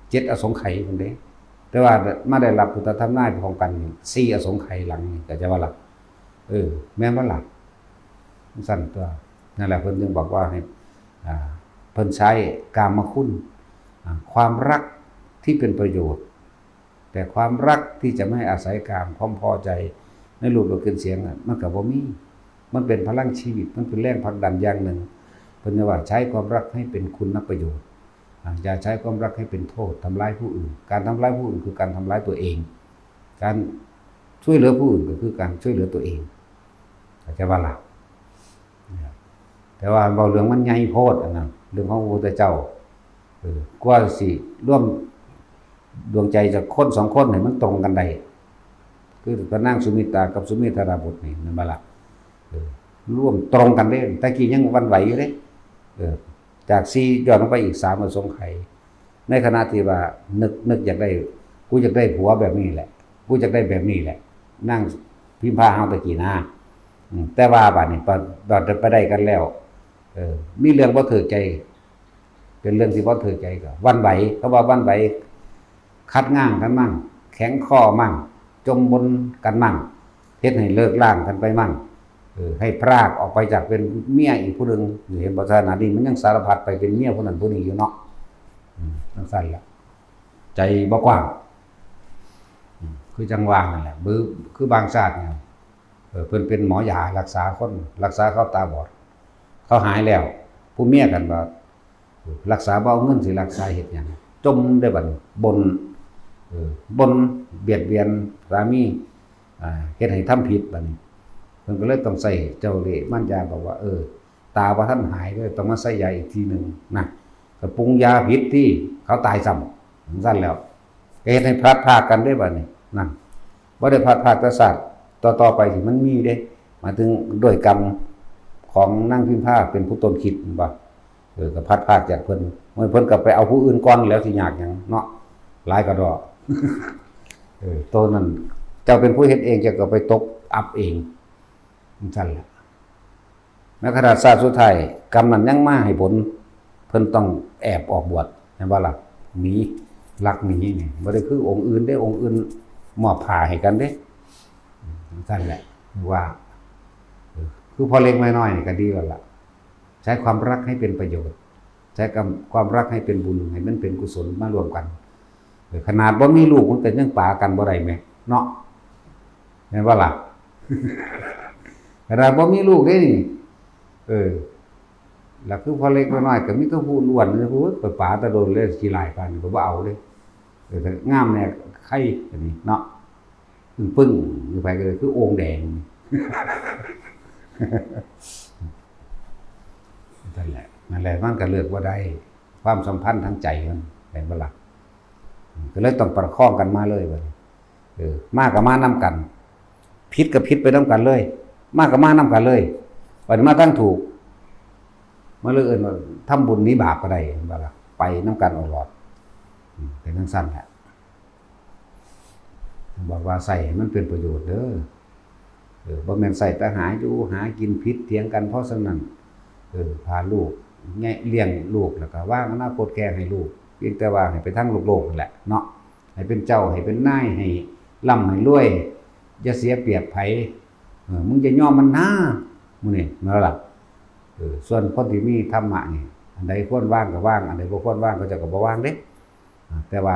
เจ็ดอสงไขยพุ้นเด้ แต่ว่ามาได้รับพุทธธรรมนายพร้อมกันนี่ สี่อสงไขยหลังนี่ เข้าใจบ่ล่ะ เออ แม่นบ่ล่ะ จั่งซั่นตั๊ว นั่นแหละเพิ่นจึงบอกว่าให้ อ่า เพิ่นใช้กามคุณ อ่า ความรักที่เป็นประโยชน์ แต่ความรักที่จะไม่อาศัยกาม ความพอใจในรูปรสกลิ่นเสียงน่ะ มันก็บ่มี มันเป็นพลังชีวิต มันเป็นแรงผลักดันอย่างหนึ่ง เพิ่นว่าใช้ความรักให้เป็นคุณประโยชน์ อ่า อย่าใช้ความรักให้เป็นโทษ ทำร้ายผู้อื่น การทำร้ายผู้อื่นคือการทำร้ายตัวเอง การช่วยเหลือผู้อื่นก็คือการช่วยเหลือตัวเอง เข้าใจบ่ล่ะ แต่ว่าเว้าเรื่องมันใหญ่โพดอันนั้น เรื่องของพระพุทธเจ้า เออ กว่าสิรวมดวงใจจากคนสองคนให้มันตรงกันได้ คือพระนางสุมิตรากับสุเมธราบุตรนี่ แม่นบ่ล่ะ เออ ร่วมตรงกันเด้ แต่กี้ยังหวั่นไหวอยู่เด้ เออ จากสี่ย้อนลงไปอีกสามอสงไขย ในขณะที่ว่านึก นึกอยากได้ กูอยากได้ผัวแบบนี้แหละ กูอยากได้แบบนี้แหละ นางพิมพาเฮาตะกี้นะ อืม แต่ว่าบัดนี้ บัด บัดไปได้กันแล้ว เออ มีเรื่องบ่ถูกใจ เป็นเรื่องที่บ่ถูกใจก็หวั่นไหว เขาว่าหวั่นไหว ขัดง้างกันมั่ง แข็งข้อมั่ง จมบนกันมั่ง เฮ็ดให้เลิกลางกันไปมั่ง เออ ให้พรากออกไปจากเป็นเมียอีกผู้หนึ่ง เห็นบ่ ขนาดนี้มันยังสารพัดไปเป็นเมียผู้นั้นผู้นี้อยู่เนาะ อืม จั่งซั่นล่ะ ใจบ่กว้าง อืม คือจั่งว่านั่นแหละ คือ คือบางชาติเนี่ย เออ เพิ่นเป็นหมอยารักษาคน รักษาเขาตาบอด เขาหายแล้ว ผู้เมียกันว่า รักษาบ่เอาเงินสิรักษาเฮ็ดหยัง จมได้บัดนี้ บ่น เออ บ่นเบียดเบียนสามี อ่า เฮ็ดให้ทำผิดบัดนี้ เพิ่นก็เลยต้องใช้เจ้าเล่ห์มารยาบอกว่า เออ ตาบ่ทันหายเลย ต้องมาใส่ยาอีกทีหนึ่งนะ ก็ปรุงยาผิดที่เขาตายซ้ำ จั่งซั่นแล้ว ก็เฮ็ดให้พลัดพรากกันเด้บัดนี้ นั่น บ่ได้พลัดพรากแต่ชาติ ต่อๆไปสิมันมีเด้ หมายถึงด้วยกรรมของนางพิมพาเป็นผู้ต้นคิด แม่นบ่ เออ ก็พลัดพรากจากเพิ่น เมื่อเพิ่นก็ไปเอาผู้อื่นก่อนแล้วสิยากหยังเนาะ หลายกระดอก เออ โตนั้น เจ้าเป็นผู้เฮ็ดเอง เจ้าก็ไปตกอับเอง จั่งซั่นแหละ แม้ขนาดชาติสุดท้าย กรรมนั้นยังมาให้ผล เพิ่นต้องแอบออกบวช แม่นบ่ล่ะ หนี รักนี้นี่บ่ได้คือองค์อื่นเด้ องค์อื่นมอบผ้าให้กันเด้ จั่งซั่นแหละ ว่า เออ คือพ่อเล็กแม่น้อยนี่ก็ดีแล้วล่ะ ใช้ความรักให้เป็นประโยชน์ ใช้ความ ความรักให้เป็นบุญ ให้มันเป็นกุศลมารวมกัน เออ ขนาดบ่มีลูกมันก็ยังปากันบ่ได้แหม เนาะ แม่นบ่ล่ะ ขนาดบ่มีลูกเด้นี่ เออ แล้วคือพ่อเล็กแม่น้อยก็มีแต่ผู้อ้วนๆ เลย โอ้ย ข้อยปาแต่โดนเลย ขี้ร้ายปานนี้ ข้อยบ่เอาเด้ เออ แต่งามแน่ ไข่ อันนี้เนาะ ปึ้งๆ อยู่ ไผก็เลยคือโอ่งแดง นั่นแหละ นั่นแหละ มันก็เลือกบ่ได้ ความสัมพันธ์ทางใจมัน แม่นบ่ล่ะ ก็เลยต้องประคองกันมาเลยบัดนี้ เออ มาก็มานำกัน ผิดก็ผิดไปนำกันเลย มาก็มานำกันเลย บัดนี้มาทางถูก มาเลยเอิ้นว่าทำบุญหนีบาปก็ได้ แม่นบ่ล่ะ ไปนำกันตลอด อืม เป็นจั่งซั่นแหละ บอกว่าใช้ให้มันเป็นประโยชน์เด้อ เออ บ่แม่นใช้แต่หาอยู่หากิน ผิดเถียงกันเพราะฉะนั้น เออ พาลูก เลี้ยงลูกแล้วก็วางอนาคตแก่ให้ลูก เพียงแต่ว่าให้ไปทางโลกๆ นั่นแหละเนาะ ให้เป็นเจ้า ให้เป็นนาย ให้ร่ำให้รวย อย่าเสียเปรียบไผ เออ มึงอย่ายอมมันนะ หมู่นี้ แม่นบ่ล่ะ เออ ส่วนคนที่มีธรรมะนี่ อันใดควรวางก็วาง อันใดบ่ควรวางเขาเจ้าก็บ่วางเด้ อ่า แต่ว่า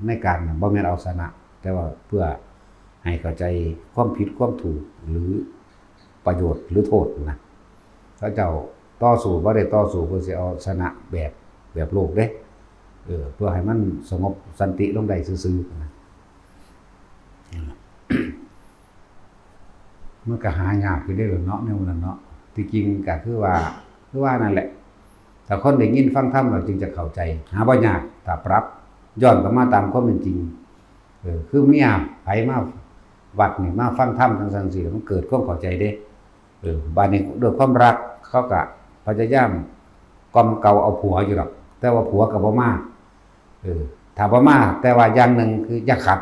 ในการน่ะบ่แม่นเอาชนะ แต่ว่าเพื่อให้เข้าใจความผิดความถูก หรือประโยชน์หรือโทษนะ เขาเจ้าต่อสู้บ่ได้ต่อสู้เพื่อสิเอาชนะแบบ แบบโลกเด้ เออ เพื่อให้มันสงบสันติลงได้ซื่อๆ นะ มันก็หายากอยู่เด้ล่ะเนาะ แนวนั้นเนาะ ที่จริงก็คือว่า คือว่านั่นแหละ ถ้าคนได้ยินฟังธรรมแล้วจึงจะเข้าใจ หาบ่ยาก ถ้าปรับ ย้อนกลับมาตามความเป็นจริง เออ คือเมียไผมาวัดนี่ มาฟังธรรมจั่งซั่นจั่งซี้ มันเกิดความเข้าใจเด้ เออ บัดนี้ด้วยความรัก เขาก็พยายามกล่อมเกลาเอาผัวอยู่ดอก แต่ว่าผัวก็บ่มา เออ ถ้าบ่มา แต่ว่าอย่างหนึ่งคืออย่าขัด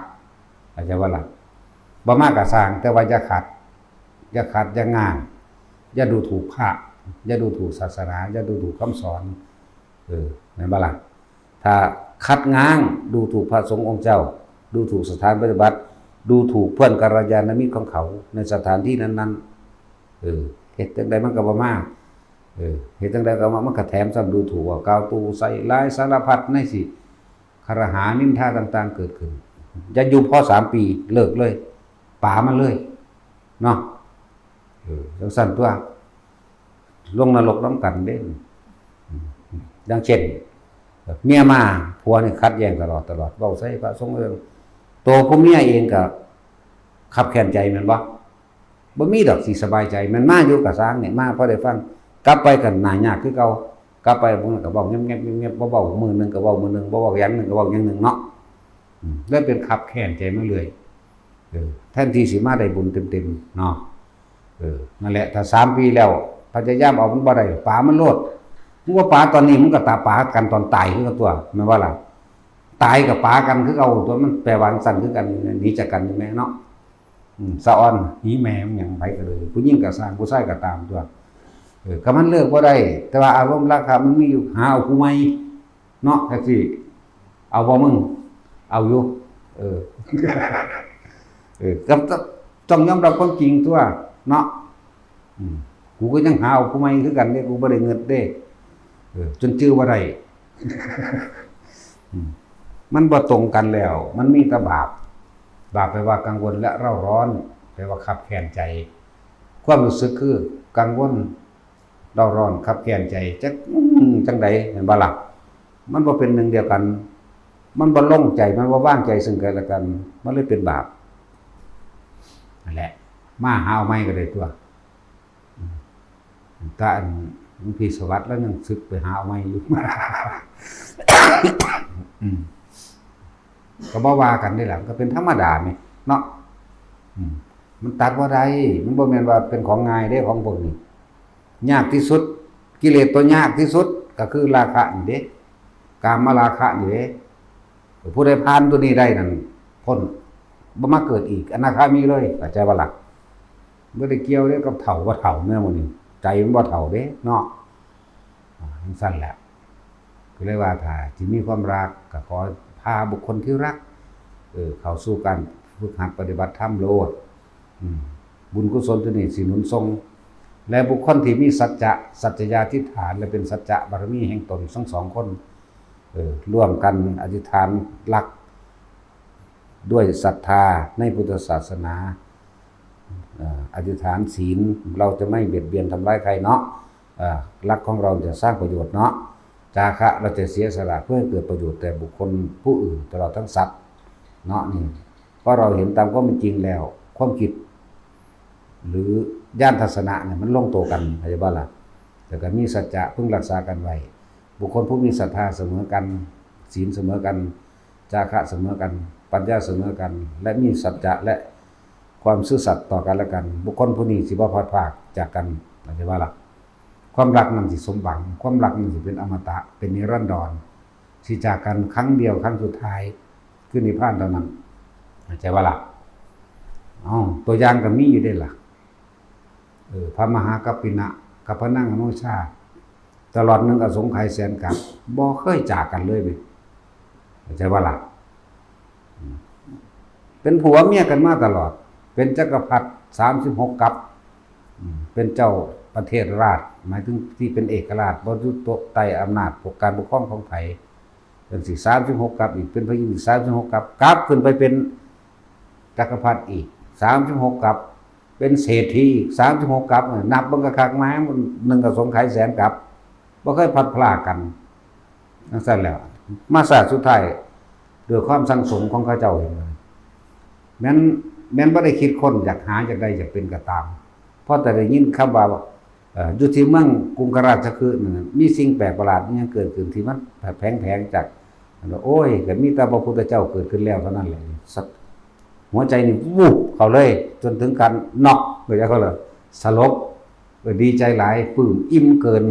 เข้าใจบ่ล่ะ บ่มาก็ซ่าง แต่ว่าอย่าขัด อย่าขัด อย่าง้าง อย่าดูถูกพระ อย่าดูถูกศาสนา อย่าดูถูกคำสอน เออ แม่นบ่ล่ะ ถ้าขัดง้าง ดูถูกพระสงฆ์องค์เจ้า ดูถูกสถานปฏิบัติ ดูถูกเพื่อนกัลยาณมิตรของเขาในสถานที่นั้นๆ เออ เฮ็ดจั่งใดมันก็บ่มา เออ เฮ็ดจั่งใดก็มา มันก็แถมซ้ำดูถูก ว่ากล่าวตู่ใส่ร้ายสารพัดในสิ คารหานินทาต่างๆ เกิดขึ้น อย่าอยู่พอสามปี เลิกเลย ป๋ามันเลย เนาะ เออ จั่งซั่นตั๊ว ลงนรกนำกันเด้ อย่างเช่น เมียมา ผัวนี่ขัดแย้งตลอด ตลอด เว้าใส่พระสงฆ์เรื่อง ตัวผู้เมียเองก็คับแค้นใจแม่นบ่ บ่มีดอกสิสบายใจ แม่นมาอยู่ก็ซ่างนี่ มาพอได้ฟัง กลับไปก็หน้ายากคือเก่า กลับไปมันก็เว้าแงบๆๆๆ บ่เว้ามื้อหนึ่งก็เว้ามื้อหนึ่ง บ่เว้าอย่างหนึ่งก็เว้าอย่างหนึ่งเนาะ อืม เลยเป็นคับแค้นใจมาเรื่อย เออ แทนที่สิมาได้บุญเต็มๆ เนาะ เออ นั่นแหละ ถ้าสามปีแล้ว พยายามเอามันบ่ได้ ป๋ามันโลด มึงบ่ป๋าตอนนี้ มึงก็ตาป๋ากันตอนตายคือกันตั๊ว แม่นบ่ล่ะ ตายก็ป๋ากันคือเก่าตั๊ว มันแปลว่าจั่งซั่นคือกัน หนีจากกันแม่นเนาะ อืม สะออน หนีแม่มันหยัง ไผก็เลย ผู้หญิงก็ซ่าง ผู้ชายก็ตามตั๊ว เออ ก็มันเลิกบ่ได้ แต่ว่าอารมณ์ราคะมันมีอยู่ หาเอาผู้ใหม่ เนาะ จั่งซี้ เอาบ่มึง เอาอยู่ เออ เออ ก็ต้อง ต้องยอมรับความจริงตั๊ว เนาะ อืม กูก็ยังหาเอาผู้ใหม่คือกันเด้ กูบ่ได้เงิดเด้ เออ จนจื่อบ่ได้ อืม มันบ่ตรงกันแล้ว มันมีแต่บาป บาปแปลว่ากังวลและเร่าร้อน แปลว่าคับแค้นใจ ความรู้สึกคือกังวล เร่าร้อน คับแค้นใจ จัก อืม จั่งใด แม่นบ่ล่ะ มันบ่เป็นหนึ่งเดียวกัน มันบ่ลงใจ มันบ่วางใจซึ่งกันและกัน มันเลยเป็นบาป นั่นแหละ มาหาเอาใหม่ก็ได้ตั๊ว อืม แต่อันหลวงพี่สวัสดิ์แล้วยังสึกไปหาเอาใหม่อยู่ อืม ก็บ่ว่ากันเด้ล่ะ มันก็เป็นธรรมดานี่เนาะ อืม มันตัดบ่ได้ มันบ่แม่นว่าเป็นของง่ายเด้ของพวกนี้ ยากที่สุด กิเลสตัวยากที่สุดก็คือราคะนี่เด้ กามราคะนี่เด้ ผู้ใดผ่านตัวนี้ได้นั่น พ้น บ่มาเกิดอีก อนาคามีเลย เข้าใจบ่ล่ะ บ่ได้เกี่ยวเด้กับเฒ่าบ่เฒ่าแนวหมู่นี้ ใจมันบ่เฒ่าเด้เนาะ อ่า จั่งซั่นแหละ ก็เลยว่าถ้าสิมีความรักก็ขอ พาบุคคลที่รัก เออ เข้าสู่การฝึกหัดปฏิบัติธรรมโลด อืม บุญกุศลตัวนี้สิหนุนส่ง และบุคคลที่มีสัจจะ สัจจญาธิฐาน และเป็นสัจจะบารมีแห่งตนทั้งสองคน เออ ร่วมกันอธิษฐานรัก ด้วยศรัทธาในพุทธศาสนา เอ่อ อธิษฐานศีล เราจะไม่เบียดเบียนทำร้ายใครเนาะ เอ่อ รักของเราจะสร้างประโยชน์เนาะ จาคะ เราจะเสียสละเพื่อให้เกิดประโยชน์แก่บุคคลผู้อื่น ตลอดทั้งสัตว์เนาะ นี่ เพราะเราเห็นตามความเป็นจริงแล้ว ความคิด หรือญาณทัศนะเนี่ยมันลงตัวกัน เข้าใจบ่ล่ะ แล้วก็มีสัจจะพึงรักษากันไว้ บุคคลผู้มีศรัทธาเสมอกัน ศีลเสมอกัน จาคะเสมอกัน ปัญญาเสมอกัน และมีสัจจะและความซื่อสัตย์ต่อกันและกัน บุคคลผู้นี้สิบ่พลัดพรากจากกัน เข้าใจบ่ล่ะ ความรักนั้นสิสมหวัง ความรักนั้นสิเป็นอมตะ เป็นนิรันดร สิจากกันครั้งเดียวครั้งสุดท้าย คือนิพพานเท่านั้น เข้าใจบ่ล่ะ เอ้า ตัวอย่างก็มีอยู่เด้ล่ะ เออ พระมหากัปปินะกับพระนางอโนชา ตลอดหนึ่งอสงไขยแสนกัป บ่เคยจากกันเลยเว้ย เข้าใจบ่ล่ะ อืม เป็นผัวเมียกันมาตลอด เป็นจักรพรรดิสามสิบหกกัป อืม เป็นเจ้าประเทศราช หมายถึงที่เป็นเอกราช บ่อยู่ใต้อำนาจปก การปกครองของไผ เป็นสิ สามสิบหกกัปอีก เป็นพระอินทร์อีก สามสิบหกกัป กลับขึ้นไปเป็นจักรพรรดิอีก สามสิบหกกัป เป็นเศรษฐีอีก สามสิบหกกัป นับเบิ่งคักๆ มา หนึ่งอสงไขยแสนกัป บ่เคยพลัดพรากกัน จั่งซั้นแหล้ว มาชาติสุดท้าย ด้วยความสั่งสมของเขาเจ้าเอง แม่น แม่นบ่ได้คิดค้นอยากหาอยากได้อยากเป็นก็ตาม เพราะแต่ได้ยินคำว่า เอ่อ อยู่ที่เมืองกรุงราชคฤห์นั่นน่ะ มีสิ่งแปลกประหลาดอิหยังเกิดขึ้นที่มันแผลงๆ จาก โอ้ย ก็มีแต่พระพุทธเจ้าเกิดขึ้นแล้วเท่านั้นแหละ สัก หัวใจนี่วูบเข้าเลย จนถึงการน็อกเลย เขาเลยสลบ เออ ดีใจหลาย ปลื้มอิ่มเกิน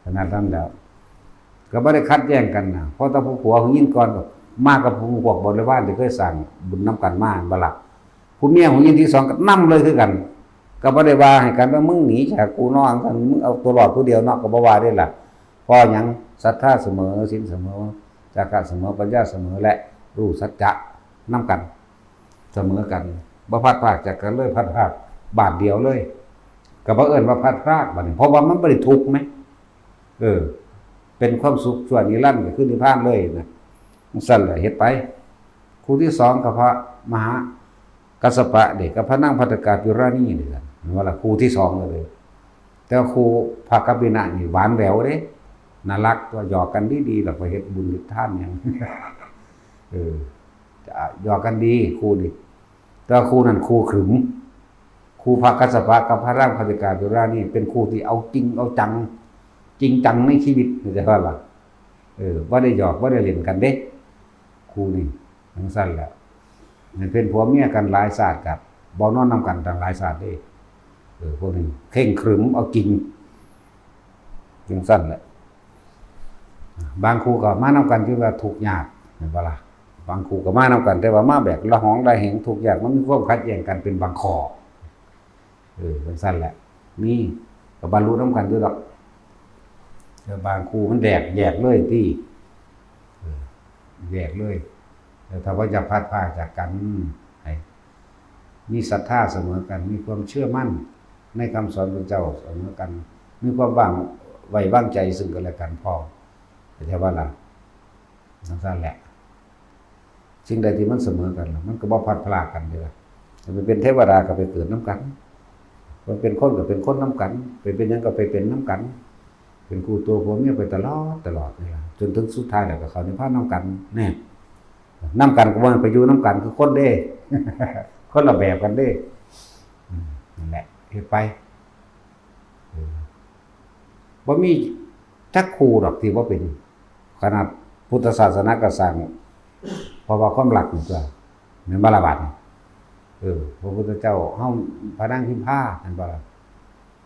ขนาดนั้นแล้ว ก็บ่ได้ขัดแย้งกันนะ เพราะแต่ผู้ผัวผู้หญิงก่อนก็มากับพวกบริวารที่เคยสร้างบุญนำกันมา หั่นบ่ล่ะ ผู้เมียผู้หญิงที่สองก็นำเลยคือกัน ก็บ่ได้ว่าให้กันว่า "มึงหนีจากกูเนาะ มึงเอาตัวรอดผู้เดียวเนาะ" ก็บ่ว่าเด้ล่ะ เพราะหยัง ศรัทธาเสมอ ศีลเสมอ จาคะเสมอ ปัญญาเสมอ และรู้สัจจะนำกัน เสมอกัน บ่พลัดพรากจากกันเลย พลัดพรากบาทเดียวเลย ก็บ่เอิ้นว่าพลัดพรากบัดนี้ เพราะว่ามันบ่ได้ทุกข์แหม เออ เป็นความสุขชั่วนิรันดร์ ก็คือนิพพานเลยนะ จั่งซั้นแหละ เฮ็ดไป คู่ที่สองกับพระมหากัสสปะเด้ กับพระนางภัททกาปิราณีนี่ล่ะ ว่าละ คู่ที่สองเลย แต่ว่าคู่พระกัปปินะนี่หวานแหววเด้ น่ารัก ตัวหยอกกันดีๆ แล้วก็เฮ็ดบุญเฮ็ดทานหยัง เออ จะหยอกกันดีคู่นี่ แต่ว่าคู่นั้นคู่ขรึม คู่พระกัสสปะกับพระนางภัททกาปิราณีนี่เป็นคู่ที่เอาจริงเอาจัง จริงจังในชีวิต เข้าใจบ่ล่ะ เออ บ่ได้หยอก บ่ได้เล่นกันเด้ คู่นี่ จั่งซั้นแหละ มันเป็นผัวเมียกันหลายชาติครับ บ่นอนนำกันตั้งหลายชาติเด้ เออ พวกนี้เคร่งขรึมเอาจริง จั่งซั้นแหละ บางคู่ก็มานำกันที่ว่าทุกข์ยาก แม่นบ่ล่ะ บางคู่ก็มานำกัน แต่ว่ามาแบบละหองละแหงทุกข์ยาก มันมีความขัดแย้งกันเป็นบางข้อ เออ จั่งซั้นแหละ มี ก็บรรลุนำกันอยู่ดอก แต่บางคู่มันแตกแยกเลยติ เออ แยกเลย แต่ถ้าว่าอย่าพลัดพรากจากกัน ให้มีศรัทธาเสมอกัน มีความเชื่อมั่นในคำสอนพระเจ้าเสมอกัน มีความวาง ไว้วางใจซึ่งกันและกันพร้อม เข้าใจบ่ล่ะ จั่งซั้นแหละ สิ่งใดที่มันเสมอกันล่ะ มันก็บ่พลัดพรากกันเด้อ ไปเป็นเทวดาก็ไปเกิดนำกัน ไปเป็นคนก็เป็นคนนำกัน ไปเป็นหยังก็ไปเป็นนำกัน เป็นคู่ตัวผัวเมียไปตลอด ตลอดนี่ล่ะ จนถึงสุดท้ายแล้วก็เข้านิพพานนำกัน แน่ นำกันก็บ่แม่นไปอยู่นำกันคือคนเด้ คนละแบบกันเด้ อืม นั่นแหละ เฮ็ดไป เออ บ่มีจักคู่ดอกที่บ่เป็น ขนาดพุทธศาสนาก็สร้าง เพราะว่าความรักนี่ตัว แม่นบ่ล่ะบาดนี้ เออ พระพุทธเจ้าเฮา พระนางพิมพา แม่นบ่ล่ะ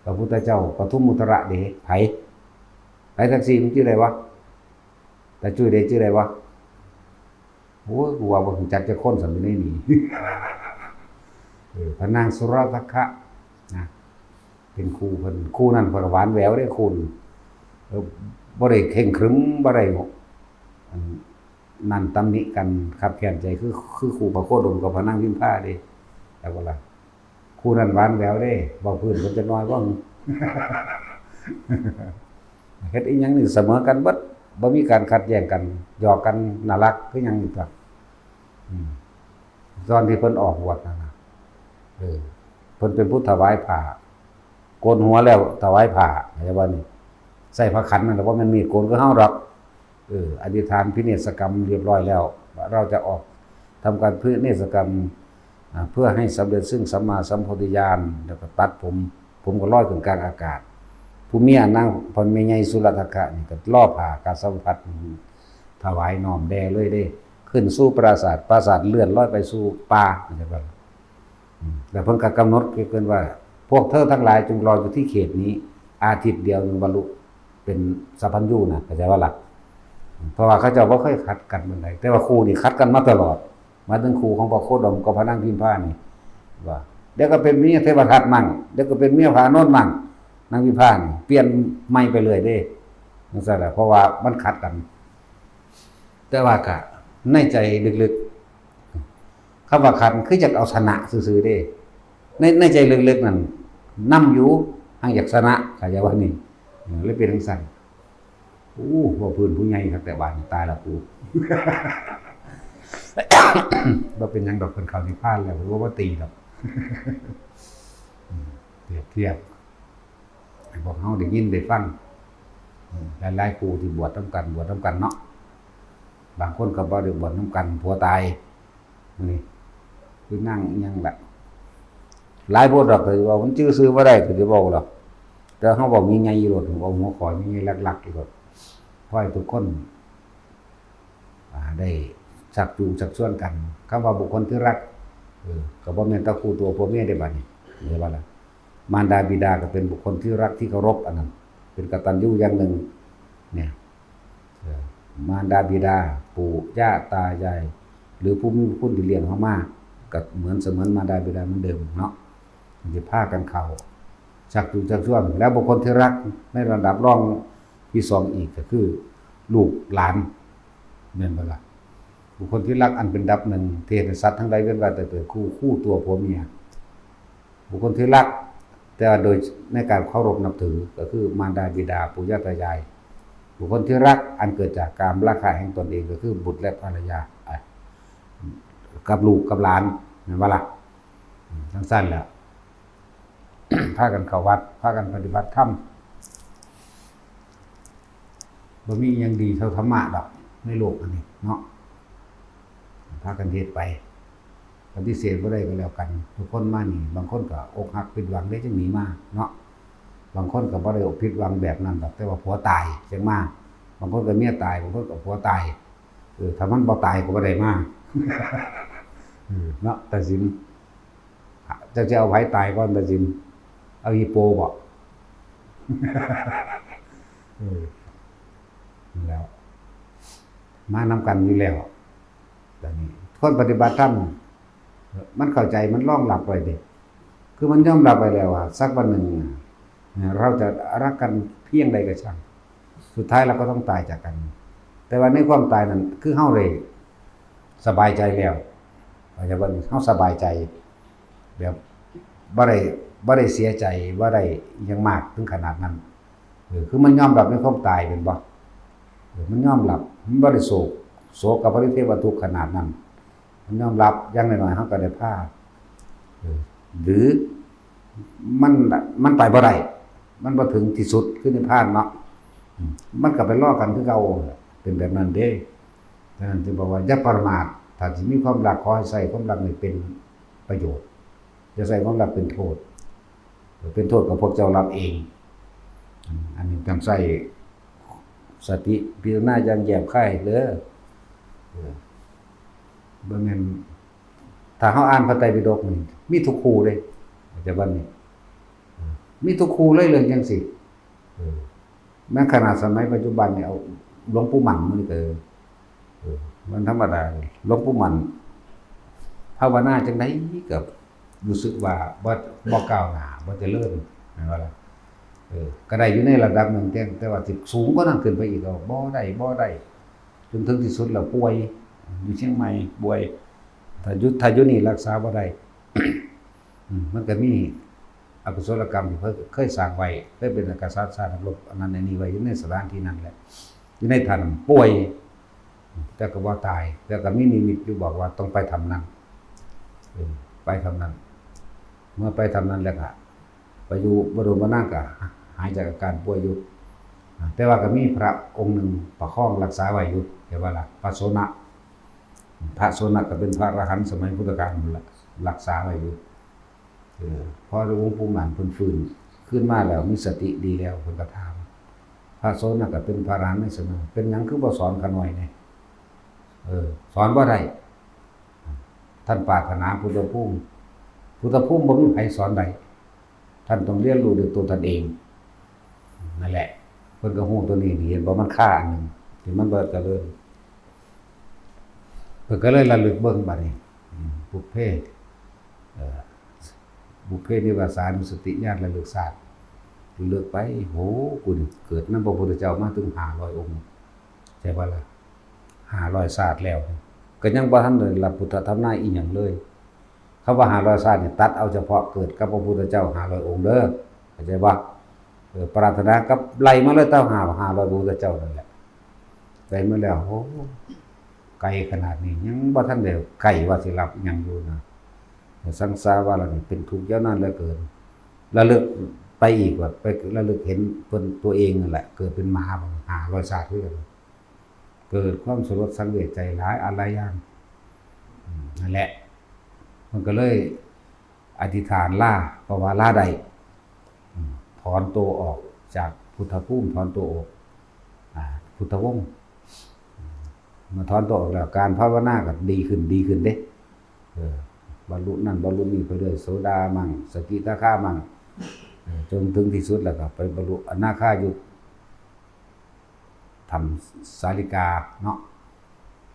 พระพุทธเจ้าปทุมมุตตระเด้ ไผ ไผทั้งสี่มันชื่ออะไรวะ ตาจุ้ยเด้ ชื่ออะไรวะ โอ้ย กูว่าบ่รู้จักจักคนซ้ำอยู่ในนี้ เออ พระนางสุรทักขะนะ เป็นคู่เพิ่น คู่นั้นเพิ่นหวานแหววเด้ คู่นั้น เออ บ่ได้เคร่งขรึม บ่ได้ อัน นั่นตำหนิกันคับแค้นใจ คือ คือคู่พระโคดมกับพระนางพิมพาเด้ แล้วก็ล่ะ คู่นั้นหวานแหววเด้ เว้าพื้นเพิ่นจักหน่อยบ่ เฮ็ดอีหยังนี่เสมอกันเบิด บ่มีการขัดแย้งกัน หยอกกันน่ารักคือหยังนี่ตั๊ว อืม ตอนที่เพิ่นออกบวชนั่นน่ะ เออ เพิ่นเป็นผู้ถวายผ้า โกนหัวแล้วถวายผ้า เข้าใจบ่นี่ ใช้ผ้าขันนั่นแหละ บ่แม่นมีดโกนคือเฮาดอก เออ อธิษฐานพิเนศกรรมเรียบร้อยแล้ว ว่าเราจะออกทำการพิเนศกรรม อ่า เพื่อให้สำเร็จซึ่งสัมมาสัมโพธิญาณ แล้วก็ตัดผม ผมก็ลอยขึ้นกลางอากาศ ผู้เมียนางพ่อแม่ใหญ่สุรทักขะนี่ก็ลอผ้ากาสาวพัสตร์ถวายน้อมแด่เลยเด้ ขึ้นสู่ปราสาท ปราสาทเลื่อนลอยไปสู่ป่า เข้าใจบ่ อืม แล้วเพิ่นก็กำหนดเพิ่นว่า พวกเธอทั้งหลายจงรออยู่ที่เขตนี้ อาทิตย์เดียวหนึ่งบรรลุเป็นสัพพัญญูนะ เข้าใจบ่ล่ะ เพราะว่าเขาเจ้าบ่เคยขัดกันปานใด แต่ว่าคู่นี่ขัดกันมาตลอด มาถึงคู่ของพระโคดมกับพระนางพิมพานี่ ว่า เดี๋ยวก็เป็นเมียเทวทัตมั่ง เดี๋ยวก็เป็นเมียพระอานนท์มั่ง นางพิมพานี่ เปลี่ยนใหม่ไปเรื่อยเด้ จั่งซั้นแหละ เพราะว่ามันขัดกัน แต่ว่าก็ในใจลึกๆ คำว่าขัดคืออยากเอาชนะซื่อๆ เด้ ใน ในใจลึกๆ นั่นนำอยู่ หังอยากชนะ เข้าใจบ่นี่ เออ เลยเป็นจั่งซั้น โอ้ เว้าพื้นผู้ใหญ่คักแต่บาดนี้ ตายละกู บ่เป็นหยังดอก เพิ่นเข้านิพพานแล้ว บ่มาตีดอก อืม เปรียบเทียบ ให้พวกเฮาได้ยินได้ฟัง อืม หลายๆ คู่ที่บวชนำกัน บวชนำกันเนาะ บางคนก็บ่ได้บวชนำกัน ผัวตาย มื้อนี้ คือนางอิหยังล่ะ หลายโพดดอก ก็สิเว้า มันจื่อชื่อบ่ได้ ก็สิเว้าดอก แต่เฮาเว้าใหญ่ๆ โลด เว้าหัวข้อใหญ่ๆ หลักๆ โลด ขอให้ทุกคน อ่า ได้ชักจูงชักชวนกัน คำว่าบุคคลที่รัก เออ ก็บ่แม่นแต่คู่ตัวผัวเมียเด้บัดนี้ เห็นบ่ล่ะ มารดาบิดาก็เป็นบุคคลที่รักที่เคารพ อันนั้น เป็นกตัญญูอย่างหนึ่ง เนี่ย เออ มารดาบิดา ปู่ย่าตายาย หรือผู้มีพระคุณที่เลี้ยงเฮามา ก็เหมือนเสมือนมารดาบิดาเหมือนเดิมเนาะ สิพากันเข้า ชักจูงชักชวน แล้วบุคคลที่รักในระดับรองที่สองอีกก็คือลูกหลาน แม่นบ่ล่ะ บุคคลที่รักอันเป็นดับหนึ่ง ที่เฮ็ดให้สัตว์ทั้งหลายเวียนว่ายตายเกิด คู่ คู่ตัวผัวเมีย บุคคลที่รัก แต่ว่าโดยในการเคารพนับถือก็คือมารดาบิดาปู่ย่าตายาย บุคคลที่รักอันเกิดจากกามราคะแห่งตนเองก็คือบุตรและภรรยา อ่ะ กับลูกกับหลาน แม่นบ่ล่ะ อืม จั่งซั้นแหละ พากันเข้าวัด พากันปฏิบัติธรรม บ่มีอิหยังดีเท่าธรรมะดอก ในโลกอันนี้เนาะ พากันเฮ็ดไป ปฏิเสธบ่ได้ก็แล้วกัน ทุกคนมานี่ บางคนก็อกหักผิดหวังเด้ จั่งหนีมาเนาะ บางคนก็บ่ได้อกผิดหวังแบบนั้นดอก แต่ว่าผัวตายจั่งมา บางคนก็เมียตาย บางคนก็ผัวตาย เออ ถ้ามันบ่ตายก็บ่ได้มา เออ เนาะ ตัดสิน เจ้าสิเอาไผตายก่อนตัดสิน เอาอีโปบ่ เออ นั่นแหล้ว มานำกันอยู่แล้ว แต่นี่ คนปฏิบัติธรรม มันเข้าใจ มันรองรับไว้เด้ คือมันยอมรับไว้แล้วว่า สักวันหนึ่ง เราจะรักกันเพียงใดก็ช่าง สุดท้ายเราก็ต้องตายจากกัน แต่ว่าในความตายนั้น คือเฮาได้สบายใจแล้ว เข้าใจบ่ เฮาสบายใจ แบบบ่ได้ บ่ได้เสียใจ บ่ได้อิหยังมากถึงขนาดนั้น เออ คือมันยอมรับในความตาย แม่นบ่ เออ มันยอมรับ มันบ่ได้โศก โศกปริเทวทุกข์ขนาดนั้น มันยอมรับ อย่างน้อยๆ เฮาก็ได้พา เออ หรือมัน มันไปบ่ได้ มันบ่ถึงที่สุด คือนิพพานเนาะ อืม มันก็ไปรอกันคือเก่า เป็นแบบนั้นเด้ ฉะนั้นจึงบอกว่าอย่าประมาท ถ้าสิมีความรัก ขอให้ใช้ความรักนี่เป็นประโยชน์ อย่าใช้ความรักเป็นโทษ เป็นโทษกับพวกเจ้ารักเอง อืม อันนี้ต้องใช้สติพิจารณาอย่างแยบคายเด้อ เออ บ่แม่น ถ้าเฮาอ่านพระไตรปิฎกนี่ มีทุกคู่เด้ อาจารย์วันนี่ เออ มีทุกคู่เลยเรื่องจั่งซี้ เออ แม้ขนาดสมัยปัจจุบันนี่ เอาหลวงปู่หมั่นมื้อนี้ก็ เออ มันธรรมดา หลวงปู่หมั่น ภาวนาจั่งใดก็รู้สึกว่าบ่ บ่ก้าวหน้า บ่เจริญ แม่นบ่ล่ะ เออ ก็ได้อยู่ในระดับหนึ่ง แต่ แต่ว่าสิสูงกว่านั้นขึ้นไปอีกก็บ่ได้ บ่ได้ จนถึงที่สุดแล้วป่วย อยู่เชียงใหม่ป่วย ถ้าอยู่ถ้าอยู่นี่รักษาบ่ได้ อืมมันก็มีอกุศลกรรมที่เพิ่นเคยสร้างไว้ เคยเป็นกษัตริย์สร้างรบอันนั้นอันนี้ไว้อยู่ในสถานที่นั้นแหละ อยู่ในถ้ำป่วย แต่ก็บ่ตาย แต่ก็มีนิมิตอยู่บอกว่าต้องไปถ้ำนั้น เออ ไปถ้ำนั้น เมื่อไปถ้ำนั้นแล้วก็ไปอยู่บ่โดนบ่นานก็หายจากอาการป่วยอยู่ แต่ว่าก็มีพระองค์หนึ่งประคองรักษาไว้อยู่ เห็นบ่ล่ะ พระโสณะ พระโสณะก็เป็นพระอรหันต์สมัยพุทธกาลนั่นล่ะ รักษาไว้อยู่ เออ พอหลวงปู่มั่นเพิ่นฟื้นขึ้นมาแล้วมีสติดีแล้ว เพิ่นก็ถาม พระโสณะก็เป็นพระอรหันต์ในสมัย เป็นหยังคือบ่สอนข้าน้อยแหน่ เออ สอนบ่ได้ ท่านปรารถนาพุทธภูมิ พุทธภูมิบ่มีไผสอนได้ ท่านต้องเรียนรู้ด้วยตัวท่านเอง นั่นแหละ เพิ่นก็ฮู้ตัวนี้ เห็นบ่ มันคาอันหนึ่งที่มันบ่เจริญ เพิ่นก็เลยระลึกเบิ่งบัดนี้ อืม ปุพเพ เอ่อ ปุพเพนิวาสานุสติญาณระลึกชาติ ระลึกไป โห กูนี่เกิดนำพระพุทธเจ้ามาถึงห้าร้อยองค์ ใช่บ่ล่ะ ห้าร้อยชาติแล้ว ก็ยังบ่ทันได้รับพุทธธรรมนายอีหยังเลย คำว่าห้าร้อยชาตินี่ตัดเอาเฉพาะเกิดกับพระพุทธเจ้าห้าร้อยองค์เด้อ เข้าใจบ่ เออ ปรารถนากับไล่มาเลยตั้งห้า ห้าร้อยพระพุทธเจ้านั่นแหละ ไล่มาแล้ว โอ้ ไกลขนาดนี้ ยังบ่ทันได้ใกล้ว่าสิรับหยังอยู่นะ สังสารวัฏนี่เป็นทุกข์ยาวนานเหลือเกิน ระลึกไปอีกว่า ไประลึกเห็นเพิ่นตัวเองนั่นแหละ เกิดเป็นหมาห้าร้อยชาติคือกัน เกิดความสลดสังเวชใจหลายอันหลายอย่าง อืม นั่นแหละ มันก็เลยอธิษฐานลา เพราะว่าลาได้ อืม ถอนตัวออกจากพุทธภูมิ ถอนตัวออก อ่า พุทธวงศ์ อืม เมื่อถอนตัวออกแล้ว การภาวนาก็ดีขึ้น ดีขึ้นเด้ เออ บรรลุนั่นบรรลุนี่ไปเรื่อย โสดามั่ง สกิทาคามั่ง เออ จนถึงที่สุดแล้วก็ไปบรรลุอนาคาอยู่ ถ้ำสาลิกาเนาะ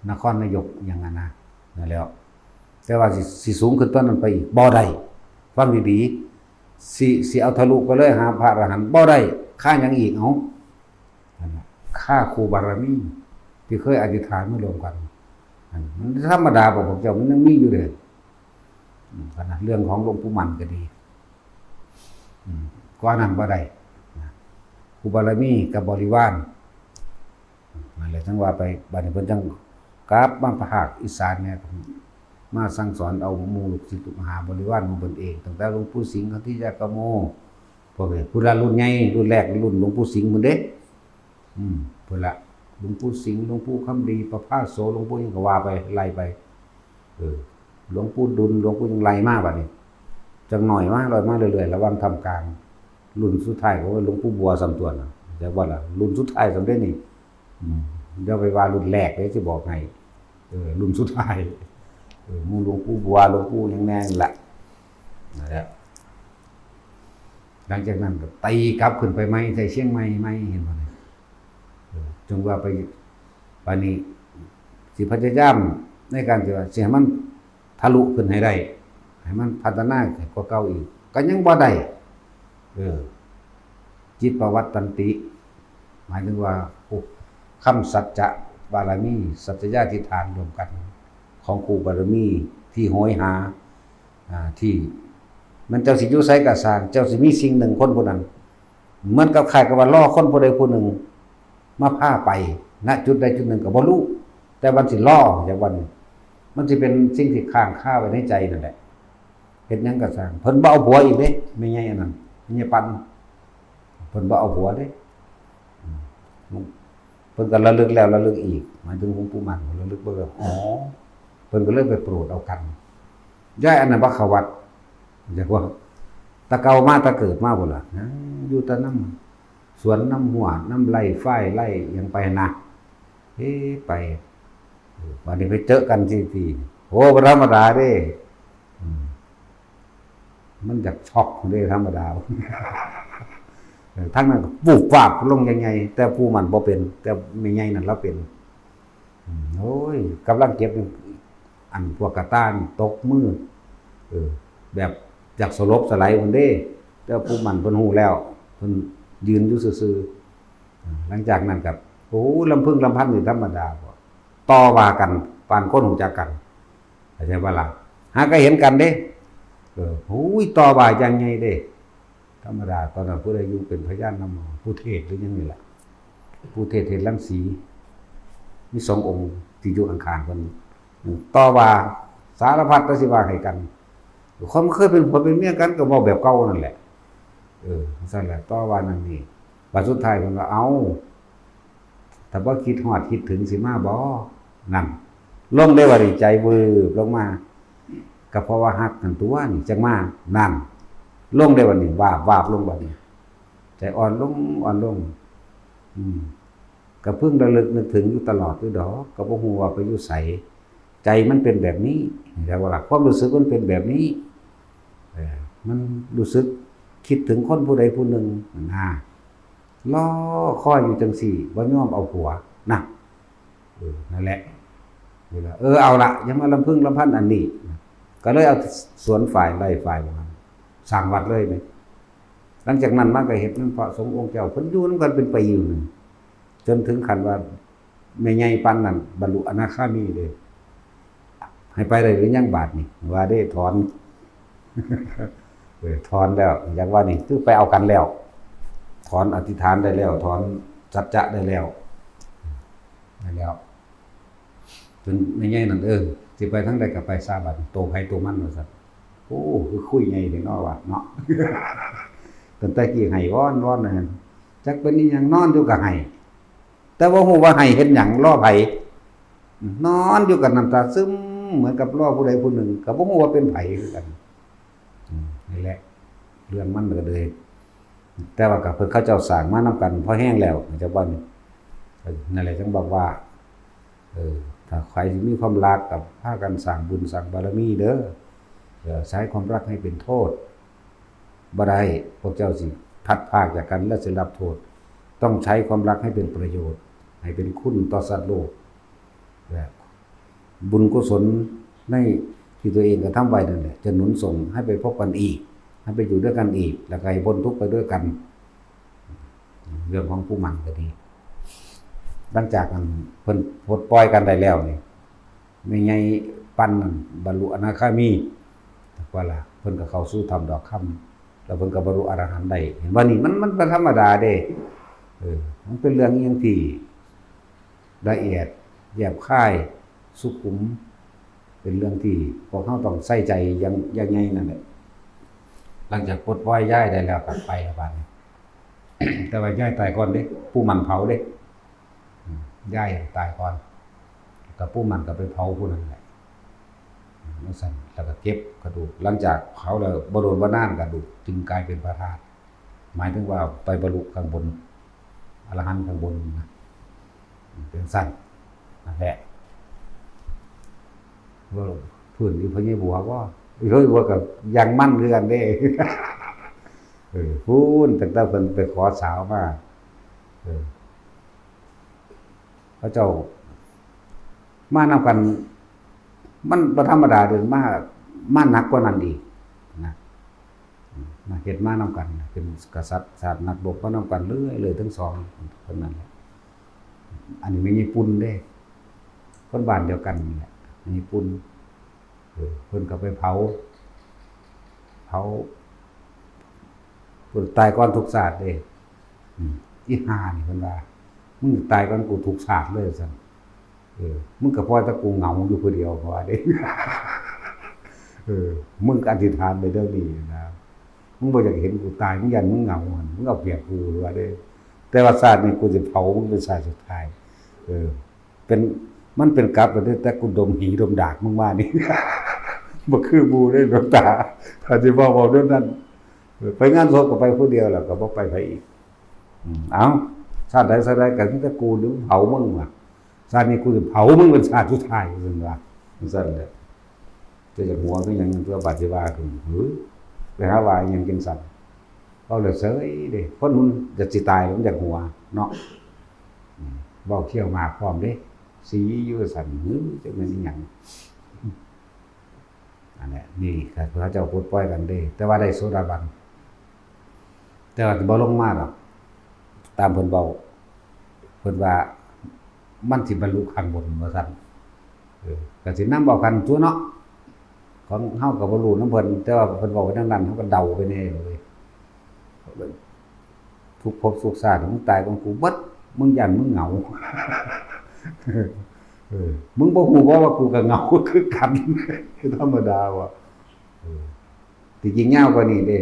นครนายกอย่างนั้นนะ นั่นแหล้ว แต่ว่าสิ สิสูงขึ้นต้นนั้นไปอีก บ่ได้ ฟังดีๆ สิ สิเอาทะลุไปเลยหาพระอรหันต์ บ่ได้ คาหยังอีก เอ้า นั่นน่ะ คาครูบารมี ที่เคยอธิษฐานมารวมกัน อัน มันธรรมดาบ่ พวกเจ้า มันยังมีอยู่เด้อ อืม ขนาดเรื่องของหลวงปู่มั่นก็ดี อืม ก็อันนั้นบ่ได้นะ ครูบารมีกับบริวาร นั่นแหละ จั่งว่าไป บัดนี้เพิ่นจั่งกลับมาภาคอีสานเนี่ย มาสั่งสอนเอาหมู่ลูกศิษย์ลูกหาบริวารของเพิ่นเอง ตั้งแต่หลวงปู่สิงห์ ขันธิยาคโม พวกนี้ พุทธะรุ่นใหญ่ รุ่นแรก รุ่นหลวงปู่สิงห์พุ้นเด้ อืม พุ้นละ หลวงปู่สิงห์ หลวงปู่คำดี ประภาสโส หลวงปู่หยังก็ว่าไป ไล่ไป เออ หลวงปู่ดุล หลวงปู่หยัง ไล่มาบัดนี้ จักหน่อยมา ไล่มาเรื่อยๆ ระหว่างท่ามกลาง รุ่นสุดท้ายก็ว่าหลวงปู่บัวซ้ำตั๊วนะ จักว่าล่ะ รุ่นสุดท้ายซ้ำเด้นี่ อืม อย่าไปว่ารุ่นแรกเด้ สิบอกให้ เออ รุ่นสุดท้าย เออ หมู่หลวงปู่บัว หลวงปู่หยังแน่นี่ล่ะ นั่นแหละ หลังจากนั้นก็ตีกลับขึ้นไปใหม่ ใส่เชียงใหม่ใหม่ เห็นบ่เนี่ย เออ จั่งว่าไป บัดนี้ สิพยายามในการที่ว่าสิให้มันทะลุขึ้นให้ได้ ให้มันพัฒนาขึ้นกว่าเก่าอีก ก็ยังบ่ได้ เออ จิตปวัตตันติ หมายถึงว่า โอ้ คำสัจจะบารมี สัจจยาธิษฐานรวมกัน ของครูบารมีที่โหยหา อ่า ที่ มันเจ้าสิอยู่ไสก็ซ่าง เจ้าสิมีสิ่งหนึ่งคนผู้นั้น เหมือนกับคล้ายกับว่ารอคนผู้ใดผู้หนึ่งมาพาไป ณ จุดใดจุดหนึ่งก็บ่รู้ แต่มันสิรอจากวันนี้ มันสิเป็นสิ่งที่ค้างคาไว้ในใจนั่นแหละ เฮ็ดหยังก็ซ่าง เพิ่นบ่เอาผัวอีกเด้ แม่ใหญ่อันนั้น แม่ใหญ่ปัน เพิ่นบ่เอาผัวเด้ อืม เพิ่นก็ระลึกแล้วระลึกอีก หมายถึงหลวงปู่มั่น ระลึกเบิ่งแล้ว อ๋อ เพิ่นก็เลยไปโปรดเอากัน ยายอันนั้นบักขวัต จักว่า แต่เก่ามาแต่เกิดมาพุ้นล่ะ นะ อยู่แต่นำสวนนำห้วยนำไร่ฝายไร่หยังไปนะ เอ๊ะ ไป เออ บัดนี้ไปเจอกันที่ ที่ โอ้ บ่ธรรมดาเด้ อืม มันอยากช็อกเด้ ธรรมดา เออ ทั้งนั้นก็ปูบปาบลงใหญ่ๆ แต่ผู้มันบ่เป็น แต่แม่ใหญ่นั่นลาวเป็น อืม โอ้ย กำลังเก็บอยู่ อันพวกกระต้านตกมือ เออ แบบอยากสลบสลายพุ้นเด้ แต่ผู้มันเพิ่นฮู้แล้ว เพิ่นยืนอยู่ซื่อๆ อ่า หลังจากนั้นก็ โอ้ ลำพึงลำพันอยู่ธรรมดาบ่ ต่อว่ากัน ปานคนรู้จักกัน เข้าใจบ่ล่ะ? หากะเห็นกันเด้ เออ โอ้ย ต่อว่าอย่างใหญ่เด้ ธรรมดา ตอนนั้นผู้ใดอยู่เป็นพยานนำ ผู้เทศน์หรือหยังนี่แหละ ผู้เทศน์ เทศน์รังสี มีสององค์ที่อยู่ข้างๆ เพิ่น ต่อว่าสารพัด แต่สิว่าให้กัน ความเคยเป็นผัวเป็นเมียกันก็เว้าแบบเก่านั่นแหละ เออ จั่งซั้นแหละ ต่อว่านั่นนี่ บัดสุดท้ายเพิ่นว่า เอ้า ถ้าบ่คิดฮอดคิดถึงสิมาบ่ นั่น ลงได้ว่านี่ ใจวืบลงมา ก็เพราะว่าฮักนั่นตัวนี่จั่งมา นั่น ลงได้ว่านี่ วาบวาบลงบัดนี้ ใจอ่อนลง อ่อนลง อืม ก็เพิ่งระลึกนึกถึงอยู่ตลอดอยู่ดอก ก็บ่ฮู้ว่าไปอยู่ไส ใจมันเป็นแบบนี้ เข้าใจบ่ล่ะ ความรู้สึกมันเป็นแบบนี้ เออ มันรู้สึกคิดถึงคนผู้ใดผู้หนึ่งนะ รอคอยอยู่จั่งซี้ บ่ยอมเอาผัวนะ เออ นั่นแหละ นี่ล่ะ เออ เอาละ อย่ามาลำพึงลำพันอันนี้ ก็เลยเอาสวนฝ่ายไร่ฝ่ายว่า สร้างวัดเลยนี่ หลังจากนั้นมาก็เฮ็ดนำพระสงฆ์องค์เจ้า เพิ่นอยู่นำกันเป็นปีอยู่นั่น จนถึงขั้นว่า แม่ใหญ่ปานนั้นบรรลุอนาคามีเลย ให้ไปได้หรือยังบาดนี่ ว่าเด้ ถอน เออ ถอนแล้ว อยากว่านี่คือไปเอากันแล้ว ถอนอธิษฐานได้แล้ว ถอนสัจจะได้แล้ว ได้แล้ว จนแม่ใหญ่นั่น เออ สิไปทางใดก็ไปซะ บัดนี้โตไผโตมัน ว่าซั่น โอ้ คือคุยใหญ่แท้เนาะ ว่าเนาะ ตั้งแต่กี้ให้วอนวอนนั่น จักเป็นอีหยัง นอนอยู่ก็ให้ แต่บ่ฮู้ว่าให้เฮ็ดหยัง รอไผ นอนอยู่ก็น้ำตาซึม เหมือนกับรอผู้ใดผู้หนึ่ง ก็บ่ฮู้ว่าเป็นไผคือกัน อืม นี่แหละ เรื่องมันก็เลย แต่ว่าก็เพิ่นเขาเจ้าสร้างมานำกันพอแฮงแล้ว จั่งว่านี่ นั่นแหละ จั่งบอกว่า เออ ถ้าใครที่มีความรักก็พากันสร้างบุญสร้างบารมีเด้อ อย่าใช้ความรักให้เป็นโทษ บ่ได้ พวกเจ้าสิพลัดพรากจากกันและสิรับโทษ ต้องใช้ความรักให้เป็นประโยชน์ ให้เป็นคุณต่อสัตว์โลก และบุญกุศลในที่ตัวเองกระทำไว้นั่นแหละ จะหนุนส่งให้ไปพบกันอีก ให้ไปอยู่ด้วยกันอีก แล้วก็ให้พ้นทุกข์ไปด้วยกัน เรื่องของผู้หมั่นก็ดี หลังจากนั้นเพิ่นปลดปล่อยกันได้แล้วนี่ แม่ใหญ่ปันนั่นบรรลุอนาคามี ว่าล่ะ เพิ่นก็เข้าสู่ถ้ำดอกคำ แล้วเพิ่นก็บรรลุอรหันต์ได้ เห็นบ่นี่ มัน มันบ่ธรรมดาเด้ เออ มันเป็นเรื่องอีหยังที่ละเอียด แยบคาย สุขุม เป็นเรื่องที่พวกเราต้องใส่ใจอย่าง อย่างใหญ่นั่นแหละ หลังจากปลดปล่อยยายได้แล้วก็ไปแล้วบัดนี้ แต่ว่ายายตายก่อนเด้ ปู่หมั่นเผาเด้ อืม ยายตายก่อน ก็ปู่หมั่นก็ไปเผาผู้นั้นแหละ อืม จั่งซั้น แล้วก็เก็บกระดูก หลังจากเผาแล้วบ่โดนบ่นานกระดูกจึงกลายเป็นพระธาตุ หมายถึงว่าไปบรรลุข้างบน อรหันต์ข้างบนนะ เป็นจั่งซั้น นั่นแหละ ว่าพื้นอยู่พญาบัวบ่ อีพญาบัวก็ยังมั่นคือกันเด้ เออ พู้น ตั้งแต่เพิ่นไปขอสาวมา เออ เขาเจ้า มานำกัน มันบ่ธรรมดาเด้ มา มาหนักกว่านั้นอีกนะ มาเฮ็ดมานำกัน เป็นกษัตริย์ชาตินักรบมานำกันเรื่อยเลยทั้งสองคนนั้นแหละ อันนี้แม่นญี่ปุ่นเด้ คนบ้านเดียวกันนี่แหละ แม่นญี่ปุ่น เออ เพิ่นก็ไปเผา เผา เพิ่นตายก่อนทุกชาติเด้ อืม อีห่านี่เพิ่นว่า มึงตายก่อนกูทุกชาติเลย ซั่น เออ มึงก็ปล่อยแต่กูเหงาอยู่ผู้เดียว เขาว่าเด้ เออ มึงก็อธิษฐานไปเรื่องนี้นะ มึงบ่อยากเห็นกูตาย มึงย้านมึงเหงาหั่น มึงเอาเปรียบกู ว่าเด้ แต่ว่าชาตินี้กูสิเผามึงเป็นชาติสุดท้าย เออ เป็น มันเป็นกลับไปเด้ แต่กูดมหีดมดากมึงมานี่ บ่คือหมู่เด้หลวงตา ถ้าสิเว้า เว้าเรื่องนั้น เออ ไปงานศพก็ไปผู้เดียว แล้วก็บ่ไปไผอีก อืม เอ้า ชาติใดชาติใดก็มีแต่กูหรือเผามึงว่ะ ชาตินี้กูสิเผามึงเป็นชาติสุดท้าย ว่าซั่นว่า ว่าซั่นแหละ เจ้าอยากหัวคือหยัง ตัวบาดสิว่าคือ หือ ไปหาว่าอีหยังจั่งซั้น เว้าแล้วเสยเด้ คนมันอยากสิตายแล้วมันอยากหัวเนาะ อืม เว้าเขี้ยวหมากพร้อมเด้ สีอยู่ซั่น หือ จักแม่นอีหยัง อันเนี้ย นี่พระเจ้าปลดปล่อยกันเด้ แต่ว่าได้โสดาบัน แต่ว่าบ่ลงมาดอก ตามเพิ่นเว้า เพิ่นว่า มันสิบรรลุข้างบนว่าซั่น เออ ก็สินำเอากันตั๊วเนาะ ของเฮาก็บ่รู้นำเพิ่น แต่ว่าเพิ่นเว้าไปแนวนั้น เฮาก็เดาไปแน่เว้ย ทุกภพทุกชาติ มึงตายก่อนกูเบิด มึงย้านมึงเหงา เออ มึงบ่ฮู้บ่ว่ากูก็เหงาคือกัน ธรรมดาว่ะ เออ ที่จริงยาวกว่านี้เด้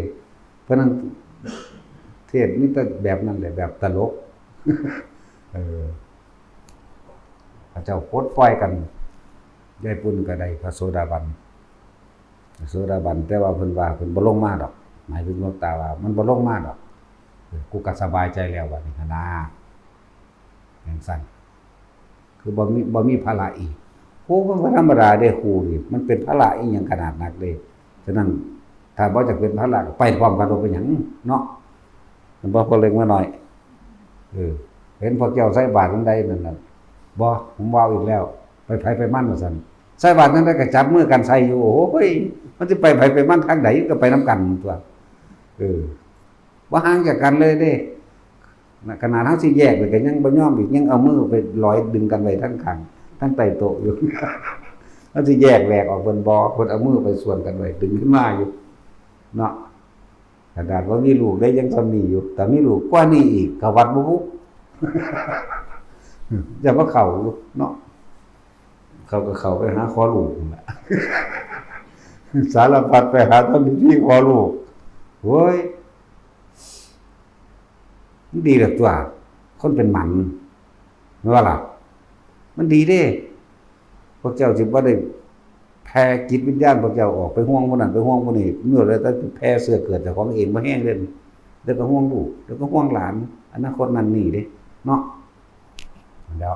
เพราะนั้นเทศน์มีแต่แบบนั้นแหละ แบบตลก เออ เขาเจ้าปลดปล่อยกัน ยายปุ้นก็ได้พระโสดาบัน พระโสดาบัน แต่ว่าเพิ่นว่าเพิ่นบ่ลงมาดอก หมายถึงหลวงตาว่ามันบ่ลงมาดอก เออ กูก็สบายใจแล้วบัดนี้หั้นนะ จั่งซั้น คือบ่มี บ่มีภาระอีก โอ้ มันบ่ธรรมดาเด้ ครูนี่ มันเป็นภาระอีหยังขนาดนักเด้ ฉะนั้น ถ้าบ่อยากเป็นภาระก็ไปพร้อมกัน บ่เป็นหยังเนาะ มันบ่พอเล็กมาน้อย เออ เห็นพวกเจ้าใส่บาตรอันใดนั่นน่ะ บ่ ผมเว้าอีกแล้ว ไปไผไปมันว่าซั่น ใส่บาตรอันใดก็จับมือกันใส่อยู่ โอ้ย มันสิไปไผไปมันทางใด ก็ไปนำกันตั๊ว เออ บ่ห่างจากกันเลยเด้ ขนาดเฮาสิแยกเลยก็ยังบ่ยอมอีก ยังเอามือไปลอยดึงกันไว้ทั้งข้าง ทั้งใต้โต๊ะอยู่ เฮาสิแยกแหวกออก เพิ่นบ่ เพิ่นเอามือไปส่วนกันไว้ ดึงขึ้นมาอยู่ เนาะ ขนาดว่ามีลูกได้ยังส่ำนี้อยู่ แต่มีลูกกว่านี้อีก เข้าวัดบ่บุ อย่ามาเข้าอยู่เนาะ เขาก็เข้าไปหาขอลูกนั่นแหละ สารพัดไปหาทำพิธีขอลูก โอ้ย มันดีแล้วตั๊ว คนเป็นหมัน แม่นบ่ล่ะ มันดีเด้ พวกเจ้าสิบ่ได้แผ่จิตวิญญาณพวกเจ้าออกไปห่วงผู้นั้นไปห่วงผู้นี้ มีแต่แผ่เสื้อเกิดเจ้าของเองบ่แฮงเด้ แล้วก็ห่วงลูก แล้วก็ห่วงหลาน อนาคตนั่นนี่เด้ เนาะ แล้ว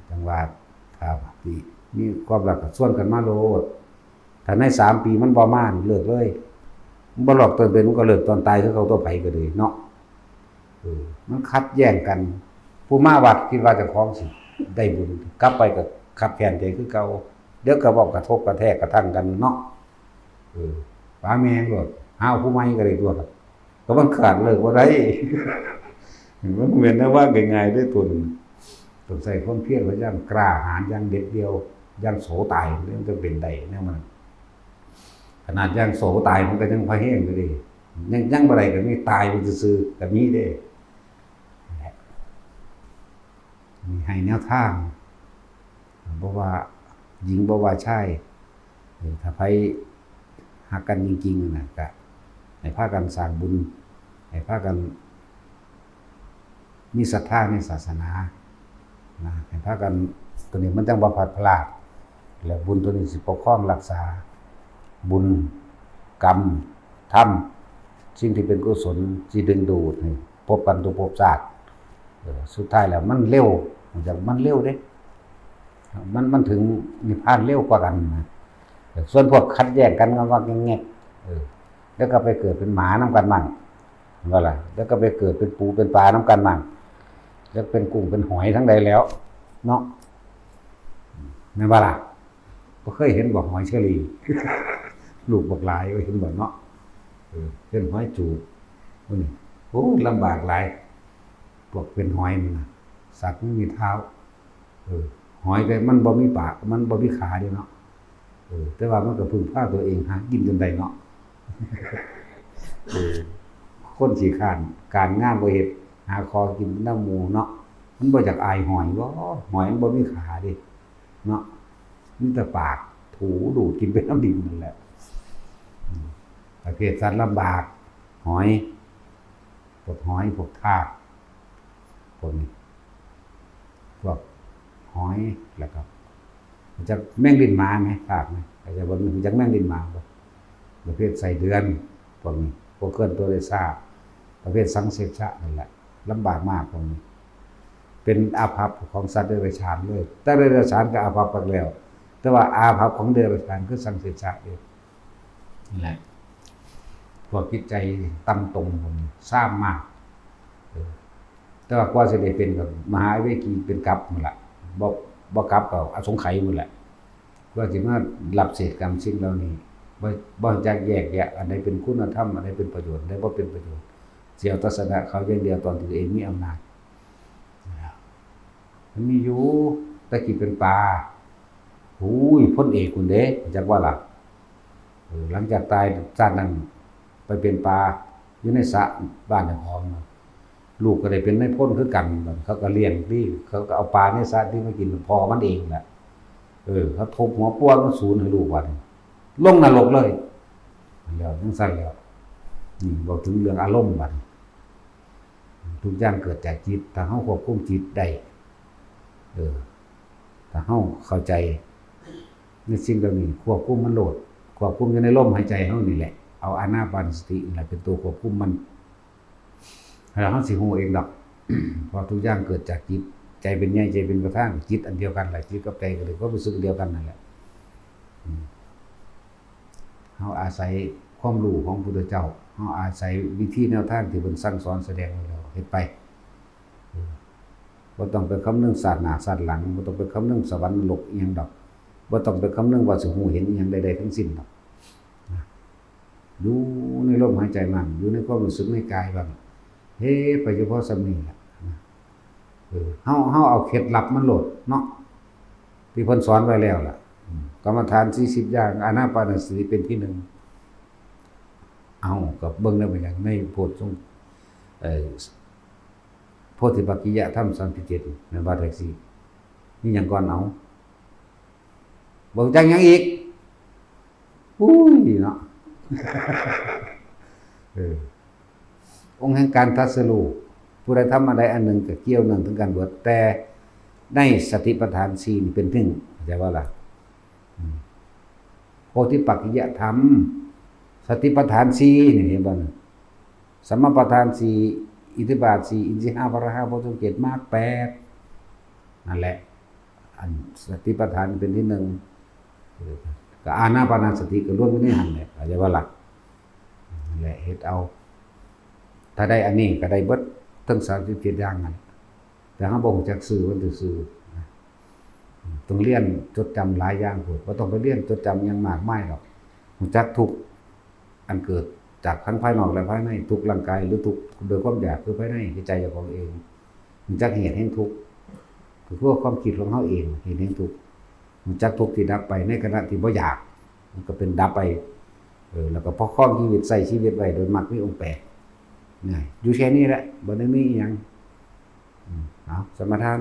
จั่งว่า ถ้าสิมีความรักก็ชวนกันมาโลด ถ้าในสามปีมันบ่มานี่เลิกเลย มันบ่หลอกตนเป็น มันก็เลิกตอนตายคือเก่าตั๊ว ไผก็ดีเนาะ เออ มันขัดแย้งกัน ผู้มาวัดคิดว่าเจ้าของสิได้บุญ กลับไปก็คับแค้นใจคือเก่า เดี๋ยวก็เว้ากระทบกระแทกกระทั่งกันเนาะ เออ ปาแม่งโลด หาเอาผู้ใหม่ก็ได้ตั๊ว ก็มันขาดเลิกบ่ได้ มันบ่แม่นแนวว่าง่ายๆเด้อ ต้น ต้องใช้ความเพียรพยายามกล้าหาญอย่างเด็ดเดี่ยว อย่างโสตาย มันจั่งเป็นได้แนวมัน ขนาดอย่างโสตายมันก็ยังพอแฮงอยู่เด้ ยัง ยังบ่ได้ก็มีตายไปซื่อๆก็มีเด้ นี่ให้แนวทาง บ่ว่าหญิงบ่ว่าชาย เออ ถ้าไผฮักกันจริงๆนั่นน่ะ ก็ให้พากันสร้างบุญ ให้พากันมีศรัทธาในศาสนา นะ ให้พากัน ตัวนี้มันจั่งบ่พลัดพราก และบุญตัวนี้สิปกครองรักษา บุญ กรรม ธรรม สิ่งที่เป็นกุศล สิดึงดูดให้พบกันทุกภพชาติ เออ สุดท้ายแล้วมันเร็ว มันจะ มันเร็วเด้ มัน มันถึงนิพพานเร็วกว่ากันนะ ส่วนพวกขัดแย้งกันงอกๆแงกๆ เออ แล้วก็ไปเกิดเป็นหมานำกันมั่ง ว่าล่ะ แล้วก็ไปเกิดเป็นปูเป็นปลานำกันมั่ง แล้วเป็นกุ้งเป็นหอยทั้งใดแล้ว เนาะ แม่นบ่ล่ะ บ่เคยเห็นบ่หอยเชอรี่ ลูกบักหลาย เห็นบ่เนาะ เออ เป็นหอยจูบ โอ้ย โอ้ ลำบากหลาย พวกเป็นหอยมันน่ะ สัตว์ไม่มีเท้า เออ หอยก็มันบ่มีปาก มันบ่มีขาเด้เนาะ เออ แต่ว่ามันก็พึ่งพาตัวเองหากินจนได้เนาะ เออ คนขี้คร้าน การงานบ่เฮ็ด หาขอกินนำหมู่เนาะ มันบ่อยากอายหอยบ่ หอยมันบ่มีขาเด้ เนาะ มีแต่ปาก ถูดูดกินไปนำดินนั่นแหละ อืม ประเภทสัตว์ลำบาก หอย พวกหอย พวกทาก พวกนี้ พวกหอย แล้วก็ จักแมงลิ้นหมาไหม ทากไหม อาจจะบ่รู้จักแมงลิ้นหมาบ่ ประเภทไส้เดือน พวกนี้ พวกเคลื่อนตัวด้วยซาก ประเภทสังเสชะนั่นแหละ ลำบากมากพวกนี้ เป็นอาภัพของสัตว์เดรัจฉานเลย แต่เดรัจฉานก็อาภัพกันแล้ว แต่ว่าอาภัพของเดรัจฉานคือสังเสชะเอง นั่นแหละ พวกจิตใจต่ำตมพวกนี้ ซ้ำมาก เออ แต่ว่ากว่าสิได้เป็นกับมหาอเวกีเป็นกลับหมดละ บ่ บ่กลับก็อสงไขยหมดแหละ กว่าสิมารับเศษกรรมสิ่งเหล่านี้ บ่ บ่รู้จักแยกแยะ อันใดเป็นคุณธรรม อันใดเป็นประโยชน์ อันใดบ่เป็นประโยชน์ เสียทัศนะเขาอย่างเดียวตอนที่ตัวเองมีอำนาจ มันมีอยู่ แต่กี้เป็นปลา อุ้ย พลเอกคุณเด้ จักว่าล่ะ เออ หลังจากตายชาตินั้น ไปเป็นปลา อยู่ในสระบ้านเจ้าของ ลูกก็ได้เป็นนายพลคือกัน เขาก็เลี้ยงดี เขาก็เอาปลาในสระที่มากิน พ่อมันเองแหละ เออ เขาทุบหัวป้วนมันศูนย์ให้ลูก วันนี้ ลงนรกเลย แล้วจังซั่นแล้ว นี่บอกถึงเรื่องอารมณ์ บัดนี้ ทุกอย่างเกิดจากจิต ถ้าเฮาควบคุมจิตได้ เออ ถ้าเฮาเข้าใจในสิ่งเหล่านี้ ควบคุมมันโลด ควบคุมอยู่ในลมหายใจเฮานี่แหละ เอาอานาปานสตินี่แหละเป็นตัวควบคุมมัน แล้วเฮาสิฮู้เองดอก เพราะทุกอย่างเกิดจากจิต ใจเป็นใหญ่ ใจเป็นประธาน จิตอันเดียวกันแหละ จิตกับใจก็เลยความรู้สึกเดียวกันนั่นแหละ อืม เฮาอาศัยความรู้ของพุทธเจ้า เฮาอาศัยวิธีแนวทางที่เพิ่นสั่งสอนแสดงไว้แล้ว เฮ็ดไป เออ บ่ต้องไปคำนึงชาติหน้าชาติหลัง บ่ต้องไปคำนึงสวรรค์นรกอิหยังดอก บ่ต้องไปคำนึงว่าสิฮู้เห็นอิหยังใดๆทั้งสิ้นดอก นะ อยู่ในลมหายใจมัน อยู่ในความรู้สึกในกายมัน เฮ็ดไปเฉพาะส่ำนี้ล่ะ นะ เออ เฮา เฮาเอาเคล็ดลับมันโลดเนาะ ที่เพิ่นสอนไว้แล้วล่ะ อืม กรรมฐานสี่สิบอย่าง อานาปานสติเป็นที่หนึ่ง เอา ก็เบิ่งได้บ่อย่างในโพชฌงค์ เอ่อ โพธิปักขิยธรรมสามสิบเจ็ด แม่นบ่ แท็กซี่ มีหยังก่อน เอา บ่รู้จักหยังอีก อุ้ย เนาะ เออ องค์แห่งการตรัสรู้ ผู้ใดทำอันใดอันหนึ่งก็เกี่ยวเนื่องถึงกันเบิด แต่ในสติปัฏฐานสี่นี่เป็นหนึ่ง เข้าใจบ่ล่ะ อืม โพธิปักขิยธรรม สติปัฏฐานสี่นี่ เห็นบ่ สัมมาปัฏฐานสี่ อิทธิบาทสี่ อินทรีย์ห้า พละห้า โพชฌงค์เจ็ด มรรคแปด นั่นแหละ อันสติปัฏฐานเป็นที่หนึ่ง ก็อานาปานสติก็รวมอยู่ในหั่นแหละ เข้าใจบ่ล่ะ นั่นแหละ เฮ็ดเอา ถ้าได้อันนี้ก็ได้เบิดทั้งสามสิบเจ็ดอย่างนั่น แต่เฮาบ่รู้จักชื่อมันซื่อๆ นะ ต้องเรียนจดจำหลายอย่างโพด บ่ต้องไปเรียนจดจำหยังมากมายดอก รู้จักทุกข์อันเกิดจากทั้งภายนอกและภายใน ทุกข์ร่างกายหรือทุกข์โดยความอยากคือภายใน คือใจเจ้าของเอง รู้จักเหตุแห่งทุกข์ ก็คือความคิดของเฮาเอง เหตุแห่งทุกข์ รู้จักทุกข์ที่ดับไปในขณะที่บ่อยาก มันก็เป็นดับไป เออ แล้วก็ประคองชีวิต ใช้ชีวิตไว้โดยมรรคมีองค์แปด ง่าย อยู่แค่นี้แหละ บ่ได้มีอิหยัง อืม เอา สมาทาน